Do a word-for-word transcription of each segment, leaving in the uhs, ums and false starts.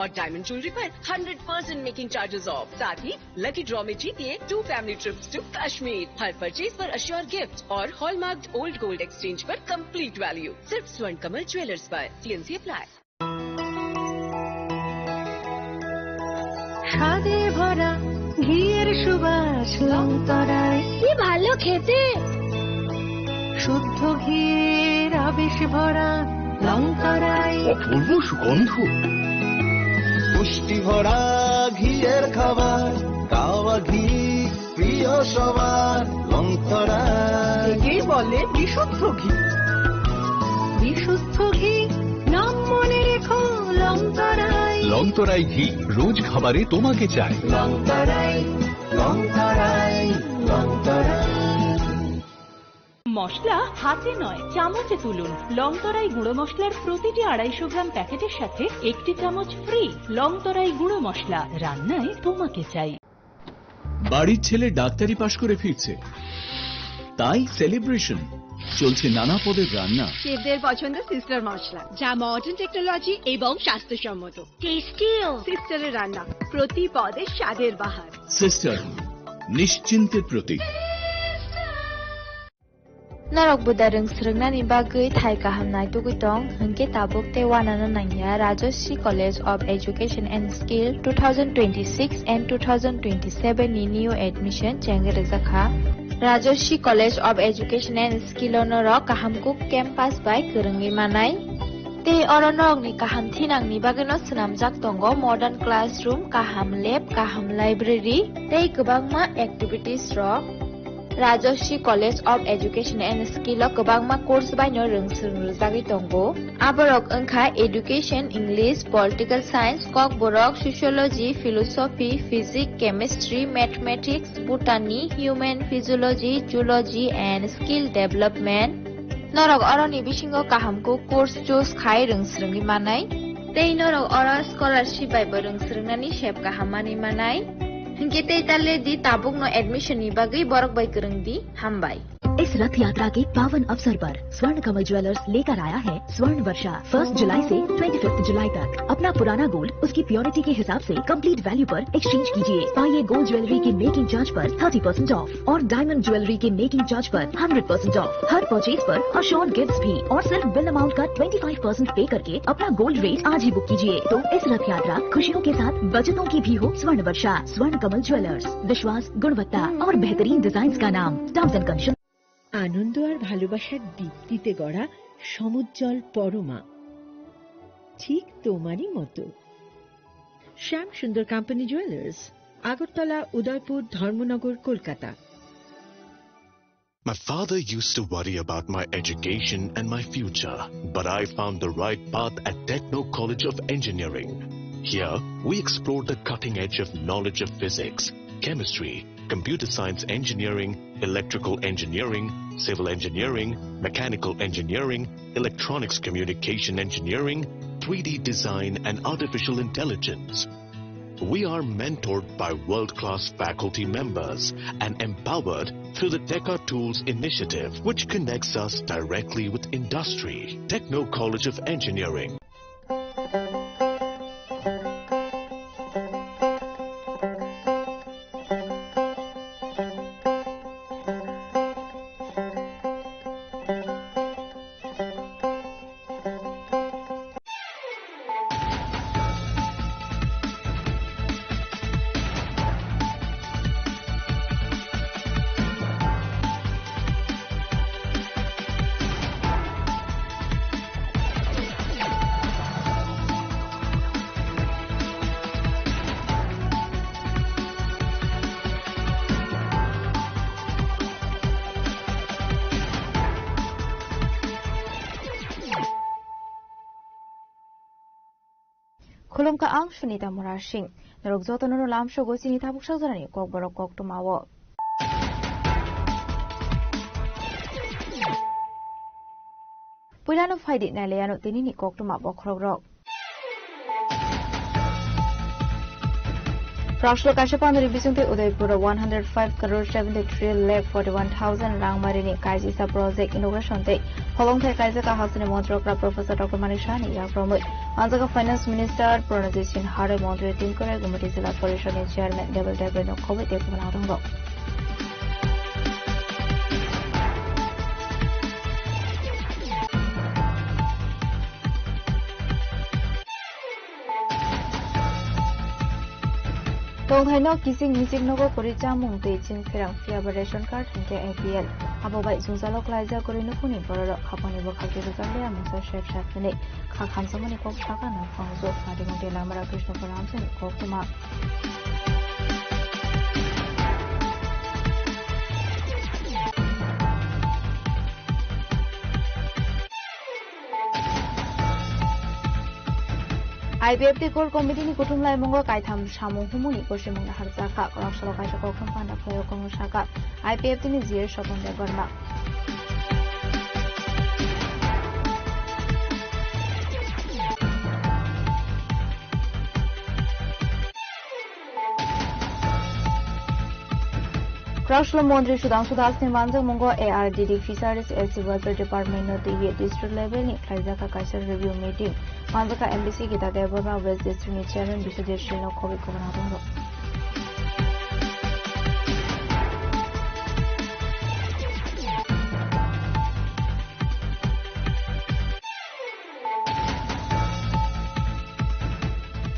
और diamond jewellery पर hundred percent making charges off. साथ ही लकी ड्रॉ में जीतिए two family trips to Kashmir. हर परचेज पर अश्योर गिफ्ट और हॉलमार्क्ड ओल्ड गोल्ड एक्सचेंज पर कंप्लीट वैल्यू, सिर्फ स्वर्ण कमल ज्वेलर्स पर। TNC apply. স্বাদে ভরা ঘিয়ের সুবাস লংতরায়। কি ভালো খেতে! শুদ্ধ ঘিয়ের আবেশ ভরা লংতরায়। অপূর্ব সুগন্ধ। পুষ্টি ভরা ঘিয়ের খাবার, কাওয়া ঘি প্রিয় সবার, লংতরায়। একেই বলে বিশুদ্ধ ঘি। বিশুদ্ধ ঘি, নাম মনে রেখো, লংতরায়। লংতরায় ঘি, রোজ খাবারে তোমাকে চাই। লংতরায়, লংতরায়, লংতরায়। মশলা হাতে নয়, চামচে তুলুন। লংতরাই গুঁড়ো মশলার প্রতিটি আড়াইশো গ্রাম প্যাকেটের সাথে একটি চামচ ফ্রি। লংতরাই গুঁড়ো মশলা, রান্নায় তোমাকে চাই। বাড়ির ছেলে ডাক্তারি পাশ করে ফিরছে, তাই সেলিব্রেশন। চলছে নানা পদের রান্না। শেফদের পছন্দ সিস্টার মশলা, যা মডার্ন টেকনোলজি এবং স্বাস্থ্যসম্মত। টেস্টিও। সিস্টারের রান্না, প্রতি পদে স্বাদের বাহার। সিস্টার, নিশ্চিন্তের প্রতীক। Norok buda rwng swrwngnani bagwi thai kaham naitugwi tong, hwnkhe tabuk tei uanano nangya. Rajashree College of Education and Skill two thousand twenty-six and two thousand twenty-seven ni new admission chengwi rwjakha. Rajashree College of Education and Skill o norok kaham kuk campus bai kwrwngwi manai. Tei oro norokni kaham thinangni bagwino swnamjak tongo modern classroom, kaham lab, kaham library tei kwbangma activities rok. Rajashree College of Education and Skill o kwbangma course baino rwng swrwng rwjagwi tongo. Aborok wngkha Education, English, Political Science, Kokborok, Sociology, Philosophy, Physics, Chemistry, Mathematics, Botany, Human Physiology, Zoology and Skill Development. Norok oroni bisingo kaham kuk course choose khai rwng swrwngwi manai. Tei norok oro scholarship bai bo rwng swrwngnani sep kaham manwi manai. Hinkhe tei ta le di, tabukno admission ni bagwi borok bai kwrwng di. Hambai. इस रथ यात्रा के पावन अवसर पर स्वर्ण कमल ज्वेलर्स लेकर आया है स्वर्ण वर्षा। फर्स्ट जुलाई से ट्वेंटी फिफ्थ जुलाई तक अपना पुराना गोल्ड उसकी प्योरिटी के हिसाब से कंप्लीट वैल्यू पर एक्सचेंज कीजिए। पाइए गोल्ड ज्वेलरी की मेकिंग चार्ज पर थर्टी परसेंट ऑफ और डायमंड ज्वेलरी की मेकिंग चार्ज पर hundred percent of. Her purchase पर अश्योर्ड गिफ्ट्स भी और सिर्फ बिल अमाउंट का ट्वेंटी फ़ाइव परसेंट पे करके अपना गोल्ड रेट आज ही बुक कीजिए। तो इस रथ यात्रा खुशियों के साथ बचतों की भी हो। स्वर्ण वर्षा, स्वर्ण कमल ज्वेलर्स, विश्वास, गुणवत्ता और बेहतरीन डिजाइन्स का नाम। Terms and condition. আনন্দ আর ভালোবাসার দীপ্তিতে গড়া সমুজ্জ্বল পরমা, ঠিক তোমারই মতো। শ্যাম সুন্দর কোম্পানি জুয়েলার্স, আগরতলা, উদয়পুর, ধর্মনগর, Kolkata. My father used to worry about my education and my future, but I found the right path at Techno College of Engineering. Here, we explore the cutting edge of knowledge of physics, chemistry, computer science engineering, electrical engineering, civil engineering, mechanical engineering, electronics communication engineering, three D design, and artificial intelligence. We are mentored by world-class faculty members and empowered through the Teka Tools initiative, which connects us directly with industry. Techno College of Engineering. Khulumkha ang Sunita Murasing. Norok jotono no lamsogo chini tabuk sajorani kokborok koktwmao. Puilano phaidi nailaiano tinini koktwma bokhorokrok. Raksolo kaisa pandani bisingtwi Udaipur o one hundred five crore seventy three lakh forty one thousand rangmarini kaijisa project inauguration tei holongthai kaijak a hasteni montri okra Professor Doctor Manik Saha ni yakromwi. Manjak o Finance Minister Pranajit Singh Haroi, montri Tinkorai Gumati Jila Porishod ni Chairman Debel Debrai no khobwi tei khobana rwngo. Tongthaino kiching miching nogo kwrwi chamung tei chini pherang phiya ba ration card hinkhe A P L. Abo bai jwngjalo klaijak kwrwi nukhungni bororok hapangni bwkhak tei rwchapli amungsa sep sep hwnwi kha khamjakmani kok sakha naphang jo. Patimung tei Lamara Krishnapur Ramsani koktwma. I P F T Core Committee ni kuthum laimungo kaitham samung humungni kosimung naharjakha. Kwrak salo kaisa koktwma panda khlaio, kokno sakha I P F T ni G A Swapan Debbarma. Kwraksalo montri Sudhanshu Das ni manjakmungo A R D D Fisheries S C Welfare Department no twiwi district level ni khlaijakha kaisa review meeting. Manjakha M D C Gita Debbarma, West District ni Chairman Biswajit Singh no khobwi khobana tongo.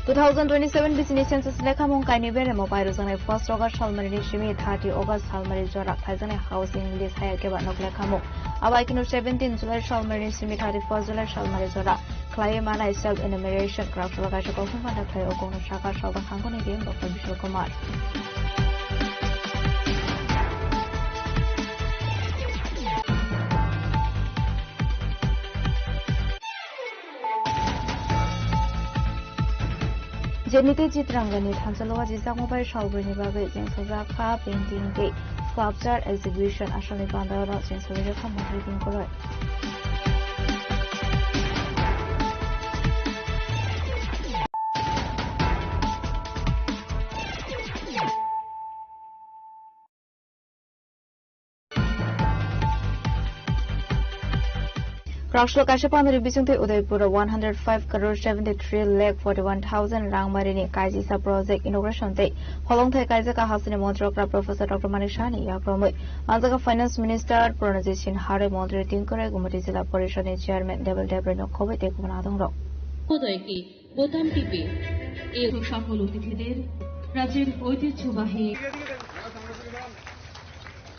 Two thousand twenty-seven B C ni census lekhamung kainwi beremo pairwkjaknai first August salmarini simi thirty August salmari jora khaijaknai housing list hai khe ba nok lekhamung. Abo hai kheno seventeen July salmarini simi thirty-first July salmari jora khlaiwi manai self enumeration. Kwraksalo kaisa koktwma panda khlai o kokno sakha Salbang Hangkoni D M Doctor Bishal Kumar. Jenite Chitrangani thansa loga jisakma bai salbroni bagwi jengsajak kha painting tei sculpture exhibition asalni pandao no jengsajak kha mantri Tingkoroi. Kwraksalo kaisa panari bisingtwi Udaipur o one hundred five crore seventy three lakh forty one thousand rangmarini kaijisa project inauguration tei holongthai kaijak a hasteni montri okra Professor Doctor Manik Saha ni yakromwi. Manjak Finance Minister Pranajit Singh Haroi, montri Tingkorai Gumati Jila Porishod ni Chairman Debel Debrai no khobwi tei kubun adongrok. উদয়কে বোতাম টিপে এ সকল অতিথিদের রাজ্যের ঐতিহ্যবাহী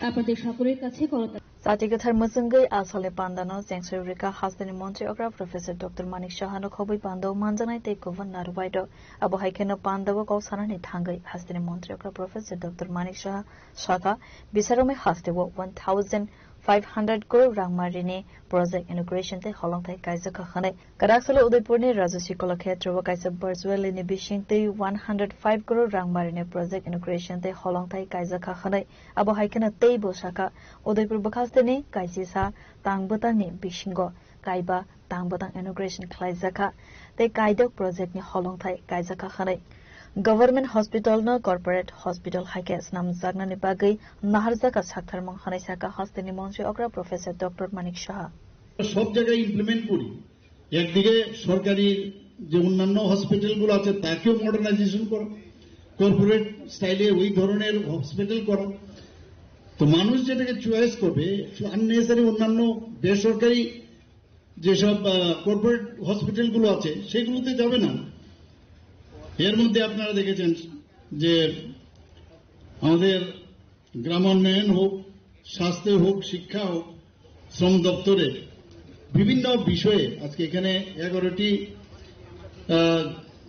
আপনাদের সকলের কাছে করতালি। Sati kwthar mwchwngwi asalni pandano chengsoi rwkha hasteni montri okra Professor Doctor Manik Sahano khobwi pandao manjaknai tei kubun narwkbai rok. Abo hai kheno pandao kok sanani thangwi hasteni montri okra Professor Doctor Manik Saha sakha, bisaromwi hasteo one thousand five hundred crore rangmarini project inauguration tei holongthai kaijakha hwnwi. Kwraksalo Udaipurni Rajaswi Kalakshetra o kaisa virtual rally ni bisingtwi one hundred five crore rangmarini project inauguration tei holongthai kaijakha hwnwi. Abo hai kheno teibo sakha, Udaipur bwkhasteni kaisisa tang bwtangni bisingo kaiba tang bwtang inauguration khlaijakha tei kaidok project ni holongthai kaijakha hwnwi. Government hospital no corporate hospital hai khe snamjaknani bagwi naharjakha saktharmung hwnwi sakha hasteni montri okra Professor Doctor Manik Saha. সব জায়গায় ইমপ্লিমেন্ট করি। একদিকে সরকারি যে অন্যান্য হসপিটালগুলো আছে তাকেও মডার্নাইজেশন করা, কর্পোরেট স্টাইলে ওই ধরনের হসপিটাল করা। তো মানুষ যেটাকে চয়েস করবে, আননেসেসারি অন্যান্য বেসরকারি যেসব কর্পোরেট হসপিটালগুলো আছে সেগুলোতে যাবে না। এর মধ্যে আপনারা দেখেছেন যে আমাদের গ্রামোন্নয়ন হোক, স্বাস্থ্য হোক, শিক্ষা হোক, শ্রম দপ্তরে বিভিন্ন বিষয়ে আজকে এখানে এগারোটি, আহ,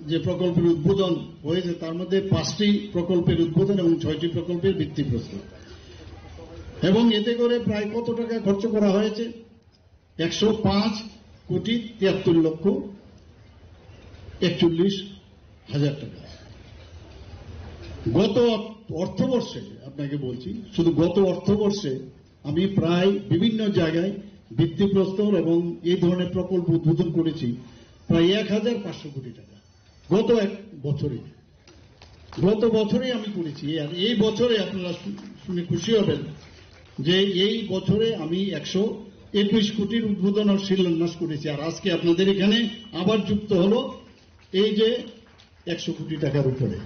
যে প্রকল্পের উদ্বোধন হয়েছে, তার মধ্যে পাঁচটি প্রকল্পের উদ্বোধন এবং ছয়টি প্রকল্পের ভিত্তিপ্রস্তর। এবং এতে করে প্রায় কত টাকা খরচ করা হয়েছে? একশো পাঁচ কোটি তিয়াত্তর লক্ষ একচল্লিশ হাজার টাকা। গত অর্থবর্ষে, আপনাকে বলছি, শুধু গত অর্থবর্ষে আমি প্রায় বিভিন্ন জায়গায় ভিত্তিপ্রস্তর এবং এই ধরনের প্রকল্প উদ্বোধন করেছি প্রায় এক হাজার পাঁচশো কোটি টাকা গত এক বছরে। গত বছরেই আমি করেছি, আর এই বছরে আপনারা শু-, শুনে খুশি হবেন যে এই বছরে আমি একশো একুশ কোটির উদ্বোধন ও শিলান্যাস করেছি। আর আজকে আপনাদের এখানে আবার যুক্ত হলো এই যে একশো কোটি টাকার উপরে।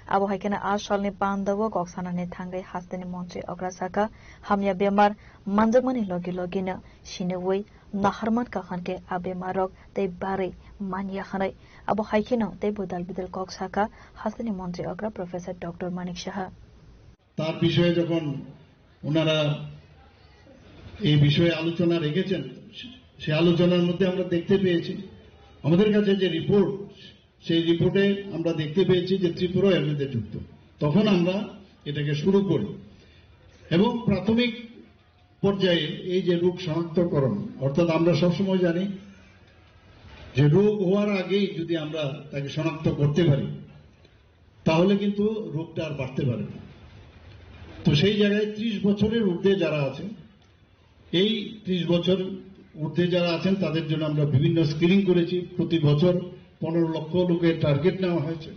Abo hai kheno a salni pandao kok sanani thangwi hasteni montri okra saka, hamya bemar manjakmani logi logino siniwi naharman kaham khe a bemarrok tei barwi manya hwnwi. Abo hai kheno teibo dal bidal kok saka hasteni montri okra Professor Doctor Manik Saha. তার বিষয়ে যখন ওনারা এই বিষয়ে আলোচনা রেখেছেন, সে আলোচনার মধ্যে আমরা দেখতে পেয়েছি, আমাদের কাছে যে রিপোর্ট, সেই রিপোর্টে আমরা দেখতে পেয়েছি যে ত্রিপুরা এর মধ্যে যুক্ত। তখন আমরা এটাকে শুরু করি এবং প্রাথমিক পর্যায়ে এই যে রোগ শনাক্তকরণ, অর্থাৎ আমরা সবসময় জানি যে রোগ হওয়ার আগেই যদি আমরা তাকে শনাক্ত করতে পারি, তাহলে কিন্তু রোগটা আর বাড়তে পারে না। তো সেই জায়গায় ত্রিশ বছরের ঊর্ধ্বে যারা আছেন, এই ত্রিশ বছর ঊর্ধ্বে যারা আছেন, তাদের জন্য আমরা বিভিন্ন স্ক্রিনিং করেছি। প্রতি বছর পনেরো লক্ষ লোকের টার্গেট নেওয়া হয়েছে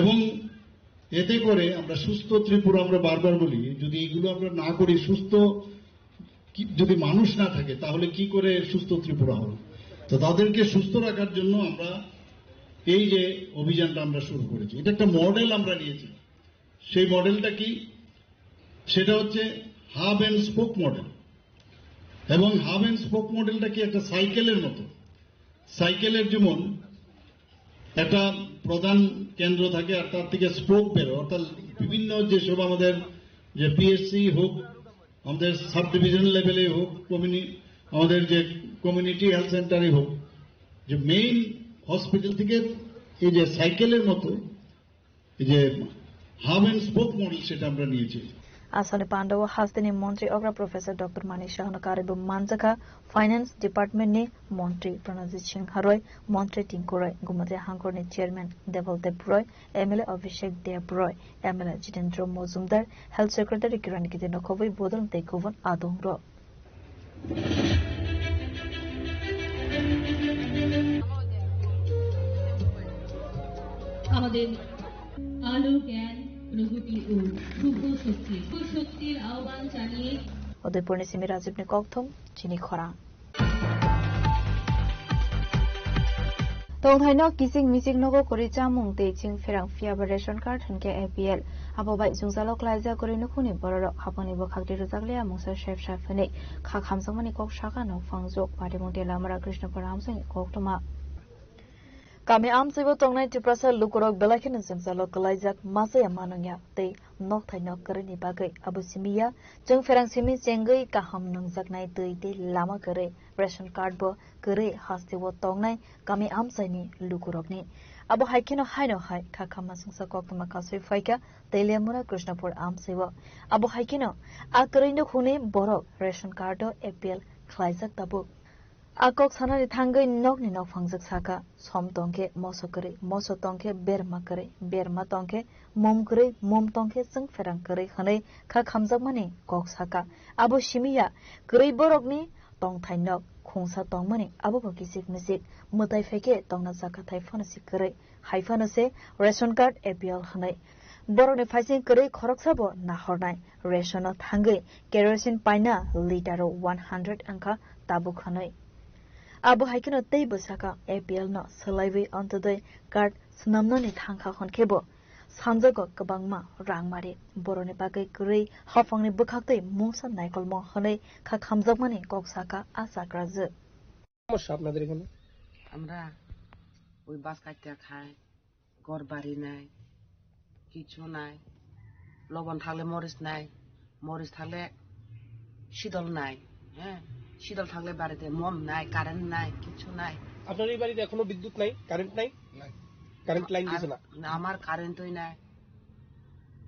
এবং এতে করে আমরা সুস্থ ত্রিপুরা, আমরা বারবার বলি, যদি এগুলো আমরা না করি, সুস্থ কি, যদি মানুষ না থাকে, তাহলে কি করে সুস্থ ত্রিপুরা হবে? তো তাদেরকে সুস্থ রাখার জন্য আমরা এই যে অভিযানটা আমরা শুরু করেছি, এটা একটা মডেল আমরা নিয়েছি। সেই মডেলটা কি? সেটা হচ্ছে হাব অ্যান্ড স্পোক মডেল। এবং হাব অ্যান্ড স্পোক মডেলটা কি? একটা সাইকেলের মতো। সাইকেলের যেমন একটা প্রধান কেন্দ্র থাকে আর তার থেকে স্পোক বেরো, অর্থাৎ বিভিন্ন যেসব আমাদের যে পিএসসি হোক, আমাদের সাব ডিভিশন লেভেলে হোক, কমিউনি-, আমাদের যে কমিউনিটি হেলথ সেন্টারে হোক, যে মেইন হসপিটাল থেকে এই যে সাইকেলের মতো এই যে হাব অ্যান্ড স্পোক মডেল, সেটা আমরা নিয়েছি। Aswkni pandao hasteni montri okra Professor Doctor Manik Saha no karwi bo manjakha Finance Department ni montri Pranajit Singh Roy, montri Tinku Roy, Gumati Hangkor ni chairman Deval Deb Roy, M L A Abhishek Deb Roy, M L A Jitendra Mojumdar, Health Secretary Kiran Gidi no khobwi bodol tei kubun adong rok. আমাদের আলো, জ্ঞান, প্রগতি ও শুভ শক্তি, শুভ শক্তির আহ্বান জানিয়ে Udaipurni simi Rajibni kokthum, chini khorang. Tongthaino kichik michik nogo kwrwi chamung tei chwng pherang phiya ba ration card hwnkhe A P L. Abo bai jwngjalo klaijak kwrwi nukhungni bororok haphangni bwkhak twi rwjak liya mungsa sep sep hwnwi kha khamjakmani kok sakha nokphang jok. Patimung tei lamara Krishnapur amchaini koktwma. Kami amchaibo tongnai Tiprasa lukurok belai kheno jwngjalo kwlaijak, machaya manwngya tei nokthai nok kwrwini bagwi. Abo simi ya, chwng pherang simi chengwi kaham nangjaknai twi tei lama kwrwi, ration card bo kwrwi hasteo tongnai kami amchaini lukurokni. Abo hai kheno haino hai kha khamma songsa koktwma kasui phaikha Teliamura Krishnapur amchaio. Abo hai kheno a kwrwi nukhungni borok ration card o A P L khlaijak tabuk. A kok sanani thangwi nokni nokphangjak sakha, som tongkhe moso kwrwi, moso tongkhe berma kwrwi, berma tongkhe mum kwrwi, mum tongkhe chwng pherang kwrwi hwnwi kha khamjakmani kok sakha. Abo simi ya, kwrwi borokni tongthai nok khungsa tongmani abobo kichik michik, mwtai phaikhe tongna chakhathai phano si kwrwi. Hai phano se ration card A P L hwnwi. Borokni phaising kwrwi khoroksabo nahornai. Ration o thangwi kerosene paina litero one hundred wngkha tabuk hwnwi. Abo hai kheno teibo sakha A P L no swlaiwi Antyodoi card swnamnani thangkha hwnkhe bo sanjago kwbangma rang mari. Borokni bagwi kwrwi haphangni bwkhaktwi mungsa naikolmo hwnwi kha khamjakmani kok sakha a chakrajwk. সমস্যা আপনাদের এখানে? আমরা ওই বাস কাটতে খাই, ঘর বাড়ি নাই, কিছু নাই। লবণ থাকলে মরিচ নাই, মরিচ থাকলে শীতল নাই, হ্যাঁ, শীতল থাকলে বাড়িতে মোম নাই, কারেন্ট নাই, কিছু নাই। আপনার এই বাড়িতে এখনো বিদ্যুৎ নাই, কারেন্ট নাই? নাই। কারেন্ট লাইন দিছে না? না, আমার কারেন্টই নাই।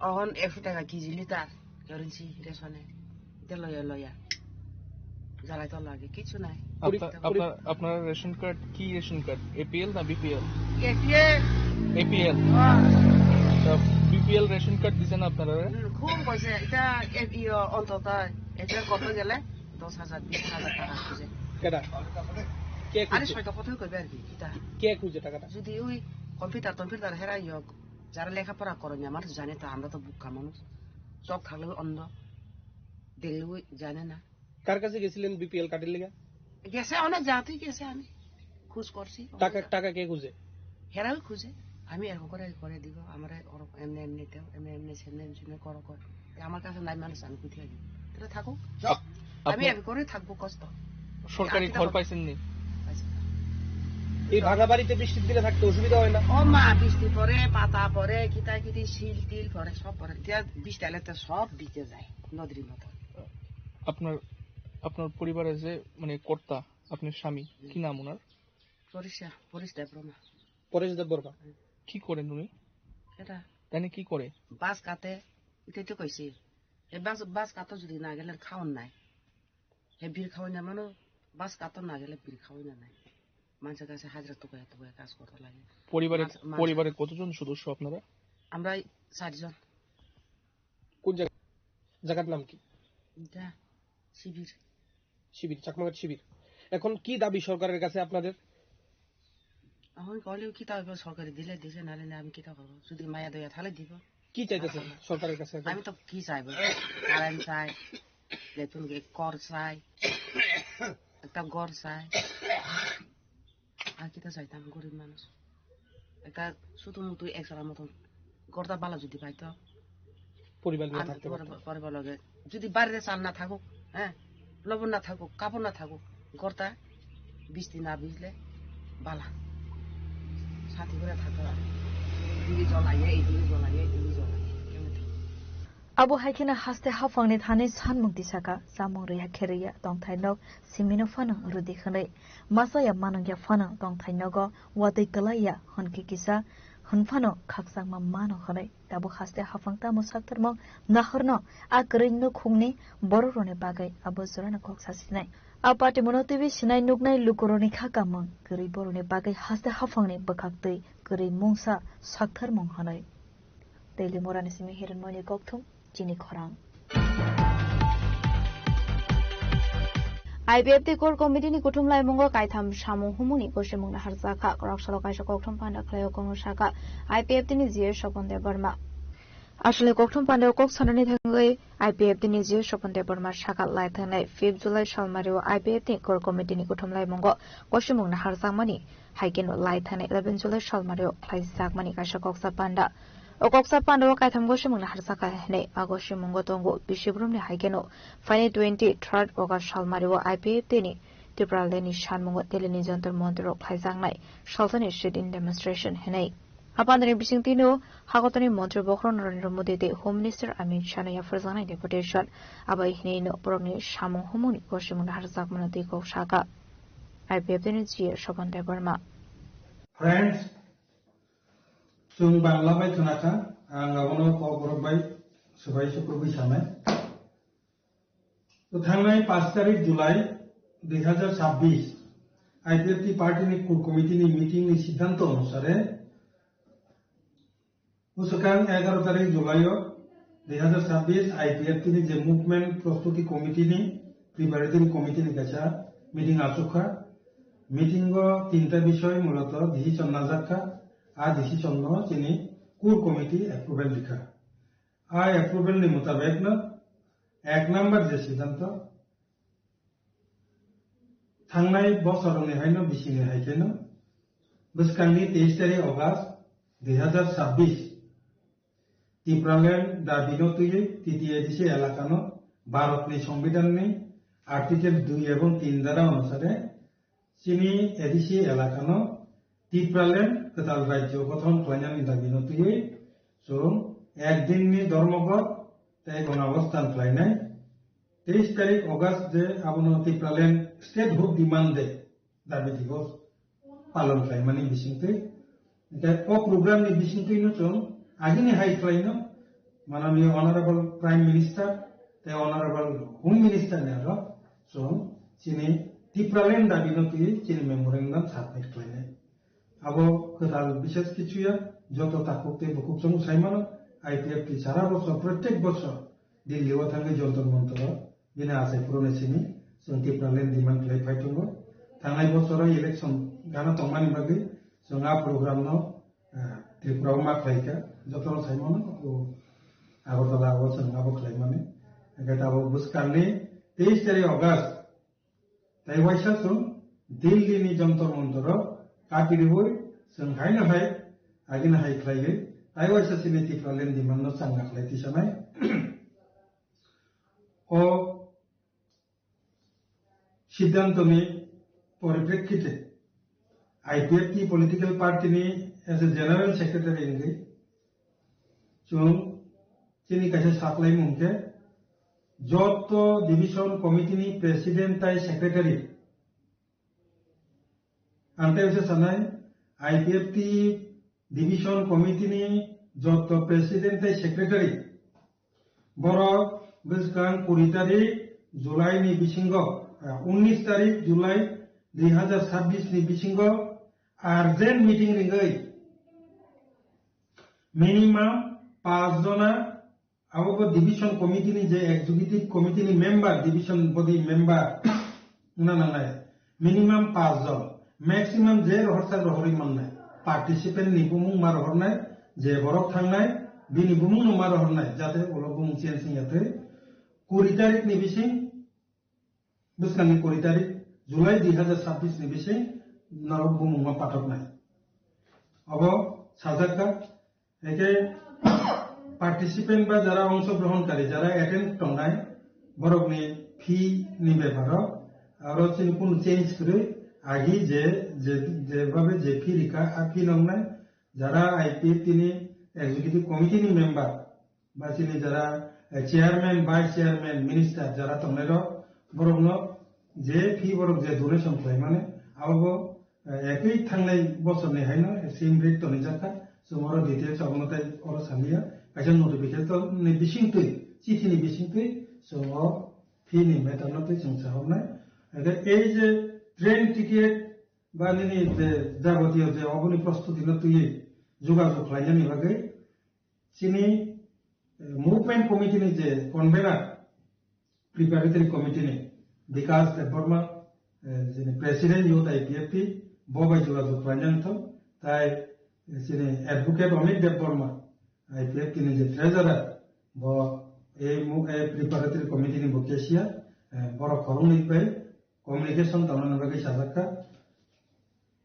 অহন একশো টাকা কেজি লিটার, কেরোসিন রেশনে। এটা লইয়া লইয়া। জ্বালাই তো লাগে, কিছু নাই। আপনার, আপনার, আপনার রেশন কার্ড কি রেশন কার্ড? এপিএল না বিপিএল? এপিএল। এপিএল। হ্যাঁ। তা বিপিএল রেশন কার্ড দিছে না আপনারা? হুম, খুব বলছে, এটা এ-, ইয়ে, অন্তত এটা কত গেলে দশ হাজার, বিশ হাজার টাকা খুঁজে। কেডা? কে আরে খুঁজছে? হয়তো কতই করবে আর কি, এটা। কে খুঁজে টাকাটা? যদি ওই Computer, computer hera yok. Jara lekha pora koroniya manush jane to, amra to bukka manush. Chok thaklewi ondo, dekhlewi jane na. কার কাছে গেছিলেন বিপিএল কার্ডের লেগে? গেছে অনেক জাতি গেছে, আমি খোঁজ করছি। টাকা, টাকা কে খুঁজে? হেরাও খুঁজে। আমি এরকম করে করে দিব, আমরা ওরকম এমনি এমনিতেও, এমনি এমনি সেমনি সেমনি করো কর। তে আমার কাছে নাই মানুষ, আমি কোথায় দিব? তাহলে থাকুক। আমি আপনি এমনি করে থাকবো কষ্ট। সরকারি আমি তো খবর পাইছেন নি? পাইছি না। এই ভাঙা বাড়িতে বৃষ্টির দিনে থাকতে অসুবিধা হয় না? ও মা, বৃষ্টি পড়ে, পাতা পড়ে, কিতা কিতি, শিল টিল পড়ে, সব পড়ে। দিয়া বৃষ্টি এলে তো সব ভিজে যায় নদীর মতো। আপনার, আপনার পরিবারে যে, মানে, কর্তা, আপনার স্বামী, কি নাম ওনার? পরেশ, পরেশ দেববর্মা। পরেশ দেববর্মা। কি করেন উনি? এটা তাহলে কি করে? বাঁশ কাটে, এটাই তো কইছি। এই বাঁশ, বাঁশ কাটো যদি না গেলে খাওয়ান নাই। হে বিড়ি খাওয়াই না মানে, বাঁশ কাটো না গেলে বিড়ি খাওয়াই না নাই। মানুষের কাছে হাজিরা টুকাইয়া টুকাইয়া কাজ করতে লাগে। পরিবারে, মাছ, মাছ। পরিবারে কতজন সদস্য আপনারা? আমরা চারজন। কোন জায়গা, জায়গার নাম কি? এটা শিবির। শিবির, চাকমাঘাট শিবির। এখন কি দাবি সরকারের কাছে আপনাদের? এখন কইলেও কিতা হইব, সরকারে দিলে দিছে, নাহলে না, আমি কিতা করবো? যদি মায়া দয়া থাকলে দিব। কি চাইতেছেন সরকারের কাছে এখন? আমি তো কি চাইবো? কারেন্ট চাই, লেট্রিন গে-, কর চাই, একটা ঘর চাই। আর কিতা চাইতাম, গরিব মানুষ। একটা ছোট মতো একজনের মতন ঘরটা ভালো যদি পাইতো, পরিবার নিয়ে আমি থাকতে পরে, পারতেন। পরে বলো যে, যদি বাড়িতে চাল না থাকুক, হ্যাঁ, লবণ না থাকুক, কাপড় না থাকুক, ঘরটা বৃষ্টি না ভিজলে বালা। সাথী করে থাকতে পারে। দিকে জল আইয়া, এই দিকে জল আইয়া, এই দিকে জল আইয়া। কেমন থাকে? Abo hai kheno haste haphangni thani sanmung tisaka, chamung rwya khe rwya, tongthai nok simino phano rwdi hwnwi. Masa ya manung ya phano tongthai nogo watwi kwlai ya hwn khe kisa hwn phano khakchangma mano hwnwi. Tabuk haste haphang tamo saktharmung nahorno a kwrwi nukhungni bororokni bagwi abo jorano kok sasinai. A patimono twiwi sinai nuknai lukurokni kha kamung kwrwi borokni bagwi haste haphangni bwkhaktwi kwrwi mungsa saktharmung hwnwi. Daily Morani simi Hiranmoyni kokthum chini khorang. I P F T Core Committee ni kuthum laimungo kaitham samung humungni gosimung naharjakha. Kwrak salo kaisa kokthum panda khlaio kokno saka I P F T ni G A Sopon Debbarma. Aswlni kokthum pandao kok sanani thangwi I P F T ni G A Sopon Debbarma saka lai thangnai fifth July salmario I P F T Core Committee ni kuthum laimungo gosimung naharjakmani hai kheno lai thangnai eleven July salmario khlaijakmani kaisa koksa panda. O koksa panda o kaitham gosimung naharjakha hinwi a gosimungo tongo bisi boromni hai kheno phaini twenty-third August salmario I P F T ni Tipraland ni sanmungo Delhi ni Jantar Mantar o khlaijaknai salsani sit-in demonstration hinwi. A pandani bisingtwino Hakotorni Montri Bokhorok Narendra Modi tei Home Minister Amit Shah no yapharjaknai deputation. Abai hinwi no borokni samung humungni gosimung naharjakmano tei kok saka I P F T ni G A Sopon Debbarma. Friends, chwng Bangla bai khna kha, ang abono Kokborok bai swbai sukrubwi sanai. To thangnai paanch tarik July dui hazar chabbish, I P F T party ni core committee ni meeting ni siddhanto onusare, bwswkang egaro tarik July o dui hazar chabbish I P F T ni je movement prostuti committee ni preparatory committee ni kaisa meeting achuk kha. Meeting o tinta bishoy muloto decision najak kha. A decision no chini core committee approval rikha. A approval ni mutabek no ek number je siddhanto, thangnai bosorni haino bisingni hai kheno bwskangni teis tarik August dui hazar chabbish Tipraland dabino twiwi T T A D C elakano Bharatni Songbidanni Article dui ebong tin dara onusare chini A D C elakano Tipraland kwtal rajyo gothon khlainani dabino twiwi chwng ekdinni dhormoghat tei gonabosthan khlainai. Teis tarik August je abono Tipraland Statehood Demand Day dabi dibo palon khlaimani bisingtwi. Tei o program ni bisingtwino chwng agini hai khlaino mananiya Honorable Prime Minister tei Honorable Home Minister ni aro chwng chini Tipraland dabino twi chini memorandum submit khlainai. Abo kwtal bises kichu ya, joto takhuk tei bukhuk chwng sai mano, I P F T sara bosor, protek bosor Delhi o thangwi Jantar Mantar o bini achai phuruni simi chwng Tipraland demand khlai phai tongo. Thangnai bosoro election gana tongmani bagwi chwng a program no Tripura o ma khlai kha, joto no sai mano, o Agartala o chwng abo khlai mani. Hwnkhe tabuk bwskang ni teis tarik August, tai waisa chwng Delhi ni Jantar Mantar o kati rwui chwng hai no hai, agi no hai khlaiwi, tai waisa chini Tipraland demand no changna khlai tisanai. O siddhanto ni poriprekkite I P F T political party ni as a general secretary wngwi chwng chini kaisa saklaimung khe joto division committee ni president tai secretary ang tei wngsa sanai I P F T division committee ni joto president tai secretary borok bwskang kuri tarik July ni bisingo, ah, unnish tarik July dui hazar sabbish ni bisingo urgent meeting ringwi minimum paanch jona abo bo division committee ni je executive committee ni member, division body member wngna nangnai, minimum paanch jon, maximum je rohorsa rohorwi mannai, participant ni bumung ma rohornai, je borok thangnai bini bumung no ma rohornai, jate ulo bumung change wngya thwi. Kuri tarik ni bising, bwskangni kuri tarik July dui hazar sabbish ni bising norok bumungno pathoknai. Obo sajak kha, eke participant ba jara ongshogrohonkari, jara attend tongnai, borokni fee ni beparo aro chini kunu change kwrwi, agi je, je, jebabe je fee rikha, a fee nongnai, jara I P F T ni executive committee ni member, ba chini jara, eh, chairman, vice chairman, minister jara tongnairok, borokno je fee borok je donation khlaimani, abobo, eh, ekwi thangnai bosorni haino same rate tonijakha. Chwng oro details abono tei oro saliya. Kaisa notification ni bisingtwi, chithi ni bisingtwi chwng o fee ni matter no twi chwng sahornai. Hwnkhe ei je train ticket ba nini je jabotiyo je oboni prostuti no twiwi jogajog khlainani bagwi, chini, eh, movement committee ni je convener, preparatory committee ni Bikas Debbarma, eh, chini president youth I P F T, bo bai jogajog khlainani thok, tai, eh, chini advocate Amit Debbarma, I P F T ni je treasurer, bo ei mo-, ei preparatory committee ni bo cashier, eh, borok khoroknwi bai communication tongna bagwi sajak kha.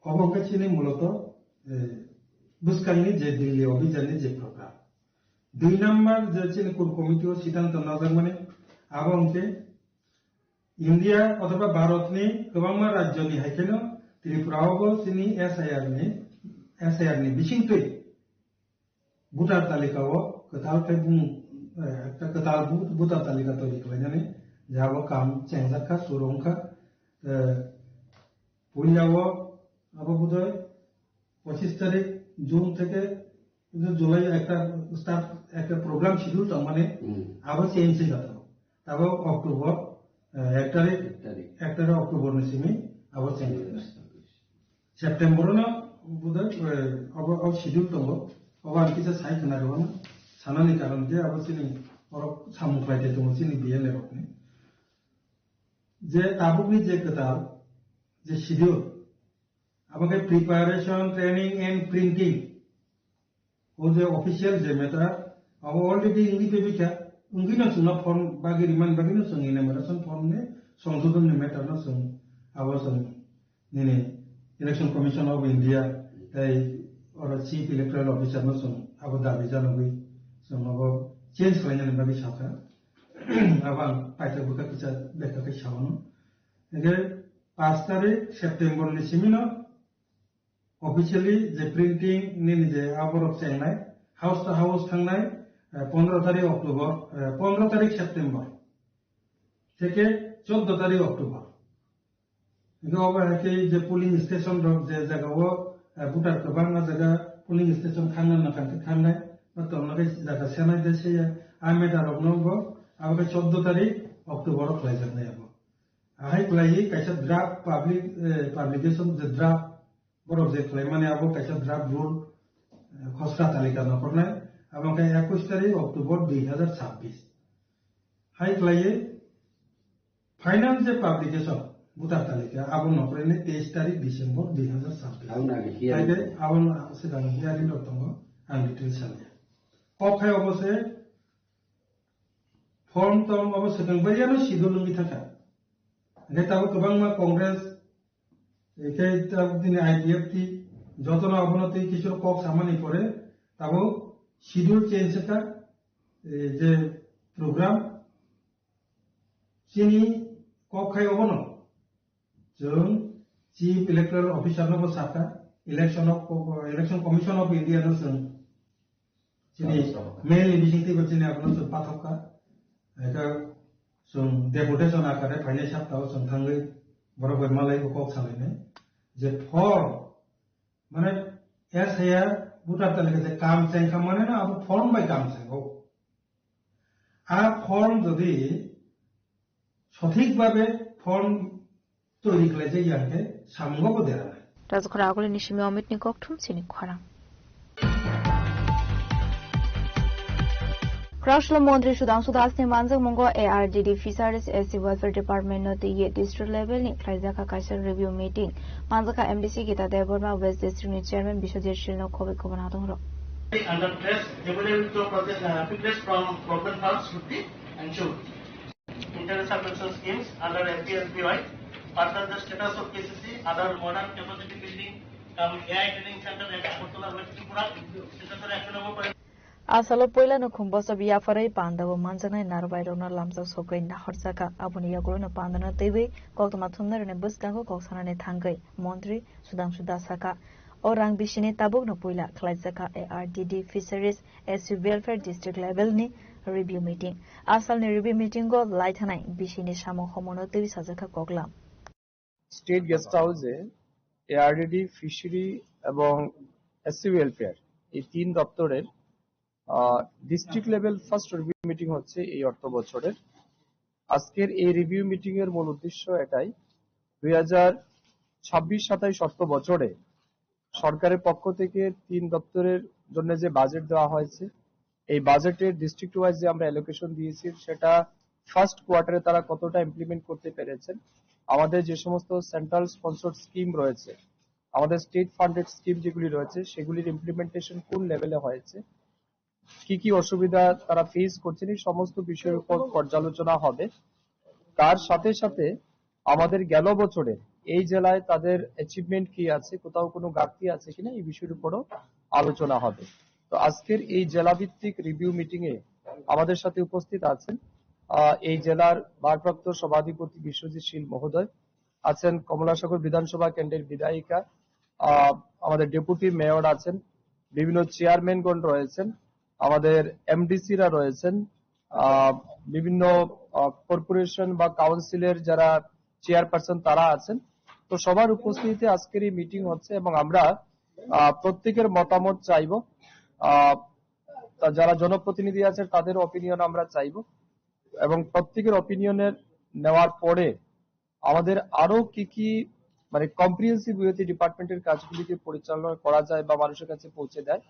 Obo khe chini muloto, eh, bwskangni je Delhi obhijanni je program. Dui number je chini core committee o siddhanto najakmani, abo hwnkhe India othoba Bharatni kwbangma rajyoni hai kheno Tripura o bo chini S I R ni, S I R ni bisingtwi voter talika o kwtal khe bung, eh, ekta kwtal bu-, voter talika toiri khlainani je abo kam chengjak kha, suru wng kha. Eh, puila o abo budoi pochis tarik June theke July ekta start, ekta program schedule tongmani, Hmm. abo change wngkha. Abo October, eh, ek tarik, Ek tarik. Ek tarik October ni simi abo change wngkha. September no budai, eh, abo, abo schedule tongo. Abo ang kisa sai khna rwno. Sanani karon je abo chini oro samung khlai tei tongo chini B L A rokni. Je tabukni je kwtal, je schedule, abo khe preparation, training and printing. O je official je matter, abo already wngwi tebikha, wngwi no chwngno form bagwi rimani bagwi no chwng enumeration form ni songsodhon ni matter no chwng abo chwng nini Election Commission of India tei oro Chief Electoral Officer no chwng abo dabi janagwi chwng abo change khlainani bagwi sakha. Abo ang paithak bwkha kisa bekha khe sao no. Hingkhe paanch tarik September ni simi no officially je printing nini je aborok chengnai, house to house thangnai, eh, pondro tarik October, eh, pondro tarik September theke choddo tarik October. Hingke obo hai khe je polling station rok je jaga o, eh, voter kwbangma jaga polling station khangna nang khe khangnai, ba tongna khe jaga senai de se ya, a matter rok no bo abo khe choddo tarik October o khlaijaknai abo. Ahai khlaiwi kaisa draft public, eh, publication je draft borok je khlaimani abo kaisa draft rule, eh, khosra talika nongkhornai, abo khe ekush tarik October dui hazar chabbish. Hai khlaiwi final je publication, Voter talika abo nokrai ni teis tarik December dui hazar chabbish. Abo nang hiya Hai de abo no swkang hearing rok tongo, ang detail saliya. Kok hai obo se form tong obo swkang bai yano sidol wngwi thangkha. Hingke tabo kwbangma Congress, hingke tabo dini I P F T, jotono abono tei kisu kok samani pore tabo schedule change wngkha, eh, je program chini kok hai obono chwng Chief Electoral Officer no bo sakha, Election of, Election Commission of India no chwng chini mail ni bisingtwi bo chini abono chwng pathok kha. Eka chwng deputation akare phainai saptao chwng thangwi borok bai malai bo kok salainai je form, mane S I R voter talika je kam chengkha mane no abo form bai kam chengo. A form jodi sothik bhabe form toiri khlaijak ya hwnkhe samungo bo dera nai. Rajakhora Agulini simi Omitni kokthum chini khorang. Kraslo Montri Sudhangshu Das ni manjakmungo A R D D Fisheries S C Welfare Department no twiwi district level ni khlaijakha kaisa review meeting. Manjakha M D C Gita Debbarma, West District ni Chairman Biswajit Shil no khobwi khobana tong rok. Under stress, juvenile to protect, uh, happiness from broken hearts should be ensured. International pension schemes under N P L P Y, further the status of K C C, other modern capacity building, cum A I training center at Agartala, West Tripura, Sitapur, Action Number Asalo puila no khum bosop yapharwi pandao manjaknai narwbai rokno lamjak sogwi nahorjakha. Aboni yagulo no pandano twiwi koktwma thumnai rokni bwskango kok sanani thangwi montri Sudhangshu Das sakha, o rang bisini tabukno puila khlaijakha A R D D Fisheries S C Welfare District level ni review meeting. Asalni review meeting o lai thanai bisini samung homono twiwi sajakha koklam. State guest হাউসে ARDD, fishery এবং SC welfare, এই তিন দপ্তরের district level first review meeting হচ্ছে এই অর্থ বছরের। আজকের এই রিভিউ মিটিং এর মূল উদ্দেশ্য এটাই, দুই হাজার ছাব্বিশ সাতাইশ অর্থ বছরে সরকারের পক্ষ থেকে তিন দপ্তরের জন্য যে বাজেট দেওয়া হয়েছে, এই বাজেটের ডিস্ট্রিক্ট ওয়াইজ যে আমরা অ্যালোকেশন দিয়েছি, সেটা ফার্স্ট কোয়ার্টারে তারা কতটা ইমপ্লিমেন্ট করতে পেরেছেন, আমাদের যে সমস্ত সেন্ট্রাল স্পন্সরড স্কিম রয়েছে, আমাদের স্টেট ফান্ডেড স্কিম যেগুলি রয়েছে, সেগুলির ইমপ্লিমেন্টেশন কোন লেভেলে হয়েছে, কি কি অসুবিধা তারা ফেস করছেন, এই সমস্ত বিষয়ের উপর পর্যালোচনা হবে। তার সাথে সাথে আমাদের গেল বছরে এই জেলায় তাদের অ্যাচিভমেন্ট কি আছে, কোথাও কোনো ঘাটতি আছে কিনা, এই বিষয়ের উপরও আলোচনা হবে। তো আজকের এই জেলাভিত্তিক রিভিউ মিটিং এ আমাদের সাথে উপস্থিত আছেন, আহ, এই জেলার ভারপ্রাপ্ত সভাধিপতি বিশ্বজিৎ শীল মহোদয়, আছেন কমলাসাগর বিধানসভা কেন্দ্রের বিধায়িকা, আহ, আমাদের ডেপুটি মেয়র আছেন, বিভিন্ন চেয়ারম্যানগণ রয়েছেন, আমাদের এমডিসিরা রয়েছেন, আহ, বিভিন্ন, আহ, কর্পোরেশন বা কাউন্সিলের যারা চেয়ারপারসন তারা আছেন। তো সবার উপস্থিতিতে আজকের এই মিটিং হচ্ছে এবং আমরা, আহ, প্রত্যেকের মতামত চাইব, আহ, তা যারা জনপ্রতিনিধি আছেন তাদের অপিনিয়ন আমরা চাইব এবং প্রত্যেকের অপিনিয়নের নেওয়ার পরে আমাদের আরো কি কি, মানে, কম্প্রিহেন্সিভ ওয়েতে ডিপার্টমেন্টের কাজগুলিকে পরিচালনা করা যায় বা মানুষের কাছে পৌঁছে দেয়,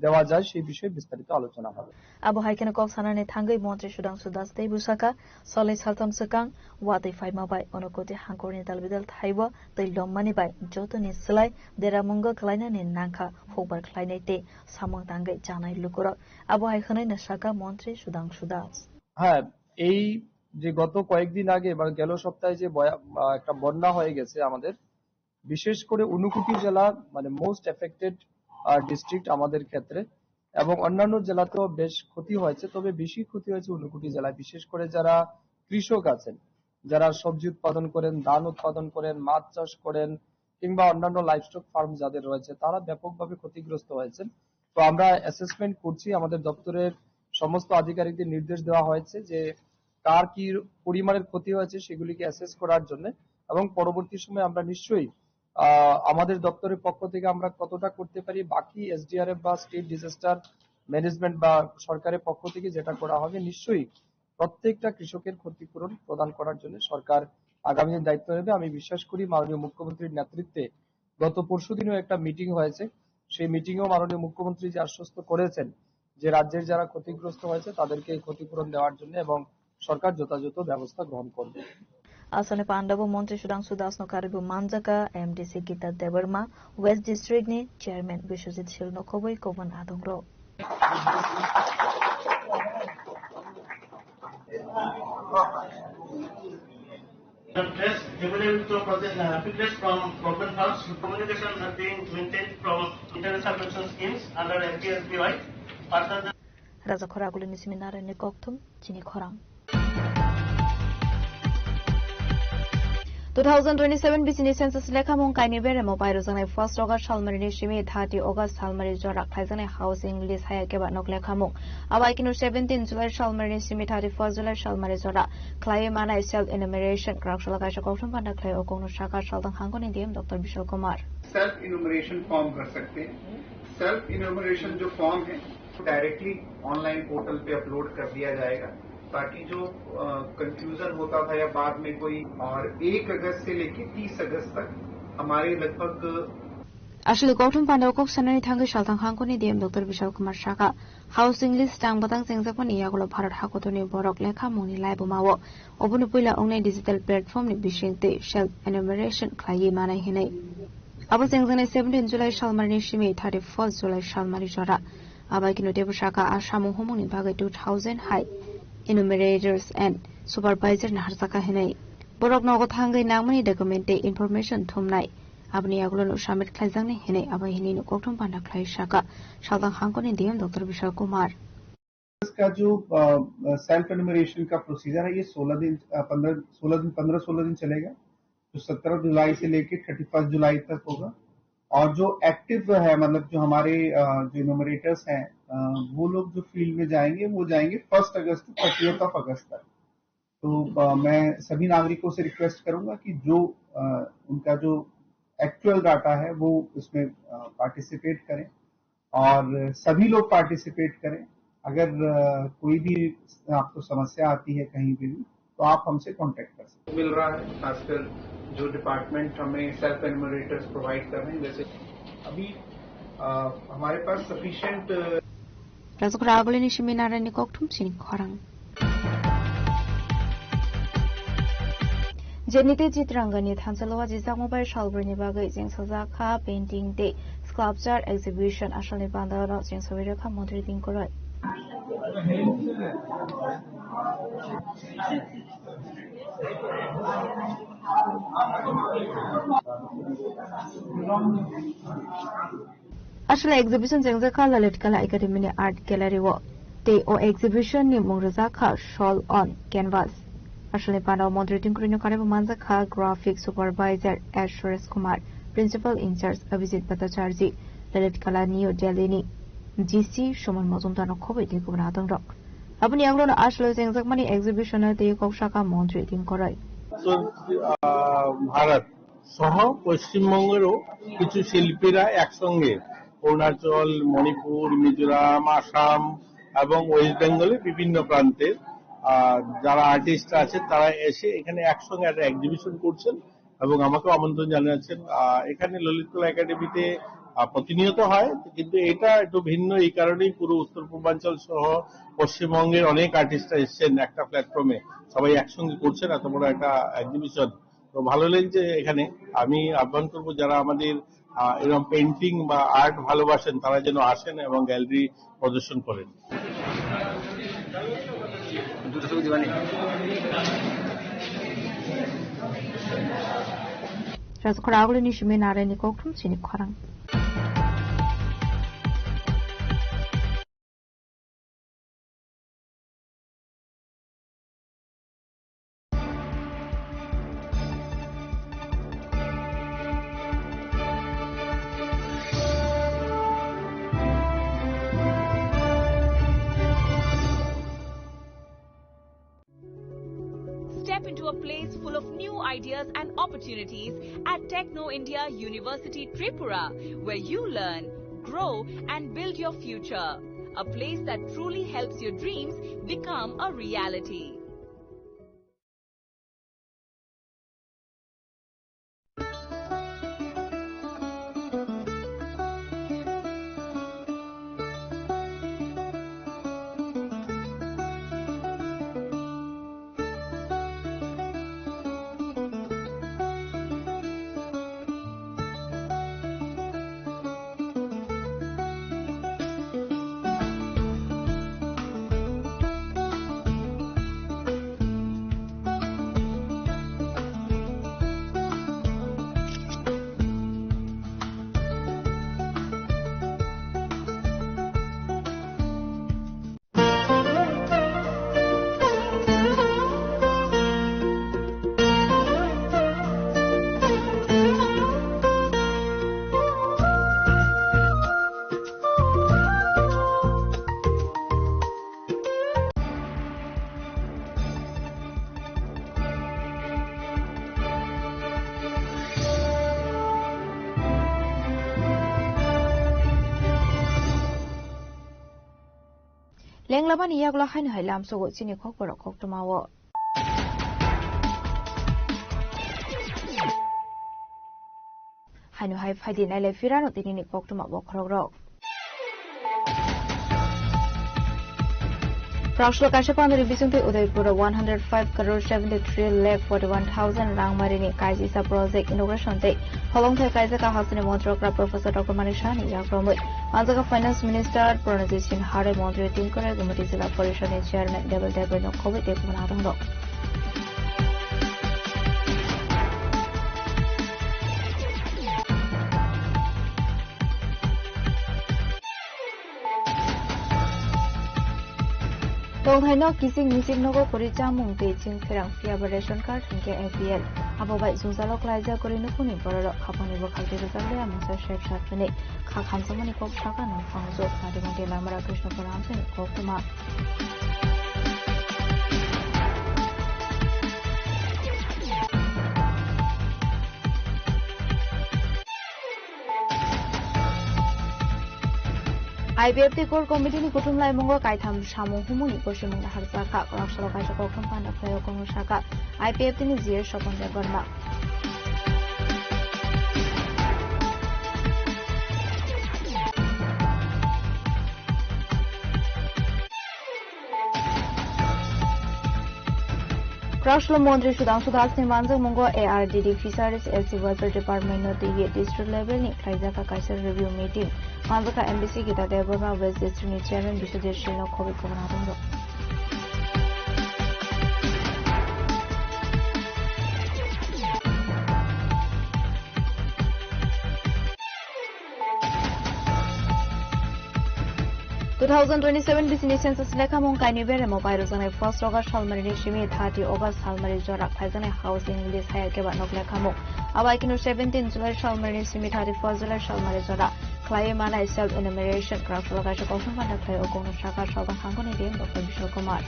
দেওয়া যায়, সেই বিষয়ে বিস্তারিত আলোচনা হবে। Abo hai kheno kok sanani thangwi montri Sudhangshu Das tei bwsakha, salnwi saltham swkang watwi phaima bai Unakoti hangkorni dalbidal thaibo tei lommani bai jotoni slai deramungo khlainani nangkha, hukbar khlainai tei samung tangwi chanai lukurok. Abo hai hwnwi no sakha montri Sudhangshu Das. হ্যাঁ, এই যে গত কয়েকদিন আগে বা গেল সপ্তাহে যে বয়া-, আহ, একটা বন্যা হয়ে গেছে আমাদের, বিশেষ করে ঊনকোটি জেলা, মানে, মোস্ট এফেক্টেড ডিস্ট্রিক্ট আমাদের ক্ষেত্রে, এবং অন্যান্য জেলাতেও বেশ ক্ষতি হয়েছে। তবে বেশি ক্ষতি হয়েছে ঊনকোটি জেলায়, বিশেষ করে যারা কৃষক আছেন, যারা সবজি উৎপাদন করেন, ধান উৎপাদন করেন, মাছ চাষ করেন, কিংবা অন্যান্য লাইভস্টক ফার্ম যাদের রয়েছে, তারা ব্যাপকভাবে ক্ষতিগ্রস্ত হয়েছেন। তো আমরা অ্যাসেসমেন্ট করছি, আমাদের দপ্তরের সমস্ত আধিকারিকদের নির্দেশ দেওয়া হয়েছে যে কার কি পরিমাণের ক্ষতি হয়েছে সেগুলিকে অ্যাসেস করার জন্য, এবং পরবর্তী সময়ে আমরা নিশ্চয়ই, আহ, আমাদের দপ্তরের পক্ষ থেকে আমরা কতটা করতে পারি, বাকি এসডিআরএফ বা স্টেট ডিজাস্টার ম্যানেজমেন্ট বা সরকারের পক্ষ থেকে যেটা করা হবে, নিশ্চয়ই প্রত্যেকটা কৃষকের ক্ষতিপূরণ প্রদান করার জন্য সরকার আগামী দিন দায়িত্ব নেবে। আমি বিশ্বাস করি মাননীয় মুখ্যমন্ত্রীর নেতৃত্বে গত পরশুদিনও একটা মিটিং হয়েছে, সেই মিটিংয়েও মাননীয় মুখ্যমন্ত্রী যে আশ্বস্ত করেছেন যে রাজ্যের যারা ক্ষতিগ্রস্ত হয়েছে তাদেরকে ক্ষতিপূরণ দেওয়ার জন্য এবং সরকার যথাযথ ব্যবস্থা গ্রহণ করবে। Aswkni pandao montri Sudhangshu Dasno karwi bo manjakha, M D C Gita Debbarma, West District ni Chairman Biswajit Shil no khobwi kubun adongrok. Press, available to present, uh, request from government first. Communication have been maintained from international pension schemes under M P L P Y. Further, Rajakhor Agulini simi Narayanni kokthum chini khorang. Two thousand twenty-seven bisini census lekhamung kainwi beremo pairwjaknai first August salmarini simi thirty August salmari jora khlaijaknai housing list haya keba nok lekhamung. Abai kino seventeen July salmarini simi thirty-first July salmari jora khlaiwi manai self enumeration kwraksala kaisa kokthum panda khlai o kokno saka saldang hangkoni D M Doctor Bishal Kumar. Self enumeration form भर सकते हैं। Self enumeration जो फॉर्म है, directly online portal पे अपलोड कर दिया जाएगा, ताकि जो कंफ्यूजन होता था या बाद में कोई, और एक अगस्त से लेके तीस अगस्त तक हमारे लगभग Aswk kokthum panda kok sanani thangwi salthang hangkoni D M Doctor Bishal Kumar saka, housing list tang batang chengjakmani yagulo Bharat hakotorni borok lekhamungni laibumao oboni puila wngnai digital platform ni bisingtwi self enumeration khlaiwi manai hinwi. Abo chengjaknai seventeen July salmarini simi thirty-first July salmari jora. Abai kino teibo saka a samung humungni bagwi two thousand hai enumerators and supervisor naharjakha hinwi. Borok nogo thangwi nangmani document tei information thumnai. Aboni yagulo no submit khlaijaknai hinwi abai hinwi no kokthum panda khlai saka saldang hangkoni D M Doctor Bishal Kumar. इसका जो, अ, अ, self enumeration का प्रोसीजर है, ये सोलह दिन, अ, पन्द्रह, सोलह दिन, पन्द्रह सोलह दिन चलेगा। जो सत्रह जुलाई से लेके थर्टी फर्स्ट जुलाई तक होगा। और जो एक्टिव है, मतलब, जो हमारे, अ, जो एनुमरेटर्स हैं, अ, वो लोग जो फील्ड में जाएंगे, वो जाएंगे फर्स्ट अगस्त से थर्टियथ ऑफ अगस्त तक। तो, अ, मैं सभी नागरिकों से रिक्वेस्ट करूंगा कि जो, अ, उनका जो एक्चुअल डाटा है, वो उसमें, अ, पार्टिसिपेट करें और सभी लोग पार्टिसिपेट करें। अगर, अ, कोई भी आपको समस्या आती है कहीं पे भी, तो आप हमसे कॉन्टैक्ट कर सकते हैं। मिल रहा है, खासकर जो डिपार्टमेंट हमें सेल्फ एनुमरेटर्स प्रोवाइड कर रहे हैं, जैसे अभी, अ, हमारे पास सफिशिएंट, अ, Rajakhor Agulini simi Narayanni kokthum chini khorang. Jeniti Chitrangani thansa lowa jijakma bai salbrwini bagwi chengsajakha painting tei sculpture exhibition asalni bandaro chengsawi rwkha Montri Tingkuroi. Aswk exhibition chengjakha Lalit Kala Academy ni Art Gallery o. Tei o exhibition ni mung rwjakha Soul on Canvas. Aswkni panda o Montri Tingkuroi no karwi bo manjakha Graphic Supervisor S Suresh Kumar, Principal in-charge Abhijit Bhattacharjee, Lalit Kala New Delhi ni G C Suman Majumdar no khobwi tei kubun adongrok. Aboni yagulo no aswk chengjakmani exhibition no tei kok saka Montri Tingkuroi. উত্তর, আহ, ভারত সহ পশ্চিমবঙ্গেরও কিছু শিল্পীরা একসঙ্গে অরুণাচল, মণিপুর, মিজোরাম, আসাম এবং ওয়েস্ট বেঙ্গলের বিভিন্ন প্রান্তের, আহ, যারা আর্টিস্ট আছে তারা এসে এখানে একসঙ্গে একটা এক্সিবিশন করছেন এবং আমাকেও আমন্ত্রণ জানাচ্ছেন। আহ, এখানে ললিত কলা একাডেমিতে, আহ, প্রতিনিয়ত হয়, কিন্তু এটা একটু ভিন্ন এই কারণেই পুরো উত্তর পূর্বাঞ্চল সহ পশ্চিমবঙ্গের অনেক আর্টিস্টরা এসছেন একটা প্ল্যাটফর্মে, সবাই একসঙ্গে করছেন এত বড় একটা এক্সিবিশন। তো ভালো লাগছে এখানে। আমি আহ্বান করবো যারা আমাদের, আহ, এরকম পেইন্টিং বা আর্ট ভালোবাসেন তারা যেন আসেন এবং গ্যালারি প্রদর্শন করেন। Rajakhor Agulini simi Narayanni kokthum chini khorang. Step into a place full of new ideas and opportunities at Techno India University Tripura, where you learn, grow, and build your future. A place that truly helps your dreams become a reality. Lenglamani yagulo haino hai lamsogo chini khokborok koktwmao. Haino hai phaidi nailai phirano tinini koktwma bokhorokrok. Prakslo kaisa pandori bisingtwi Udaipur o one hundred five crore seventy three lakh forty one thousand rangmarini kaijisa project inauguration tei pholongthai kaijak a hasteni montrok Professor Doctor Manik Saha ni yakromwi. Manjak a Finance Minister Pranajit Singha tei Montri Tingkore Gumati Jila Porishad ni Chairman Debel Debel no khobwi tei kubun adongrok. Tongthaino kiching miching nogo kwrwi chamung tei ching pherang phiya ba ration card hinkhe A P L. Abo bai jwngjalo klaijak kwrwi nukhungni bororok khapangni bwkhak tei rwchapli a mungsa sep sat hwnwi kha khamjakmani kok sakha nokphang juk. Narimati Lamara Krishnapur Ramsani koktwma. I P F T Core Committee ni kuthum laimungo kaitham samung humungni gosimung naharjakha. Kwraksalo kaisa koktwma panda khlaio kongno sakha I P F T ni G A Swapan Debbarma. Kwraksalo Montri Sudhanshu Das ni manjakmungo A R D D Fisheries S C Welfare Department no twiwi district level ni khlaijak kaisa review meeting. Manjakha M D C Gita Debbarma, West District ni Chairman Biswajit Sil no khobwi kubun adongrok. Two thousand twenty-seven B C ni census lekhamung kainwi beremo pairwkjaknai first August salmarini simi thirty August salmari jora khaijaknai housing list hai khe ba nok lekhamung. Abo hai kheno seventeen July salmarini simi thirty-first July salmari jora khlaiwi manai self enumeration. Kwraksalo kaisa koktwma panda khlai o kongno sakha Soba Hangkoni D M Doctor Bishal Kumar.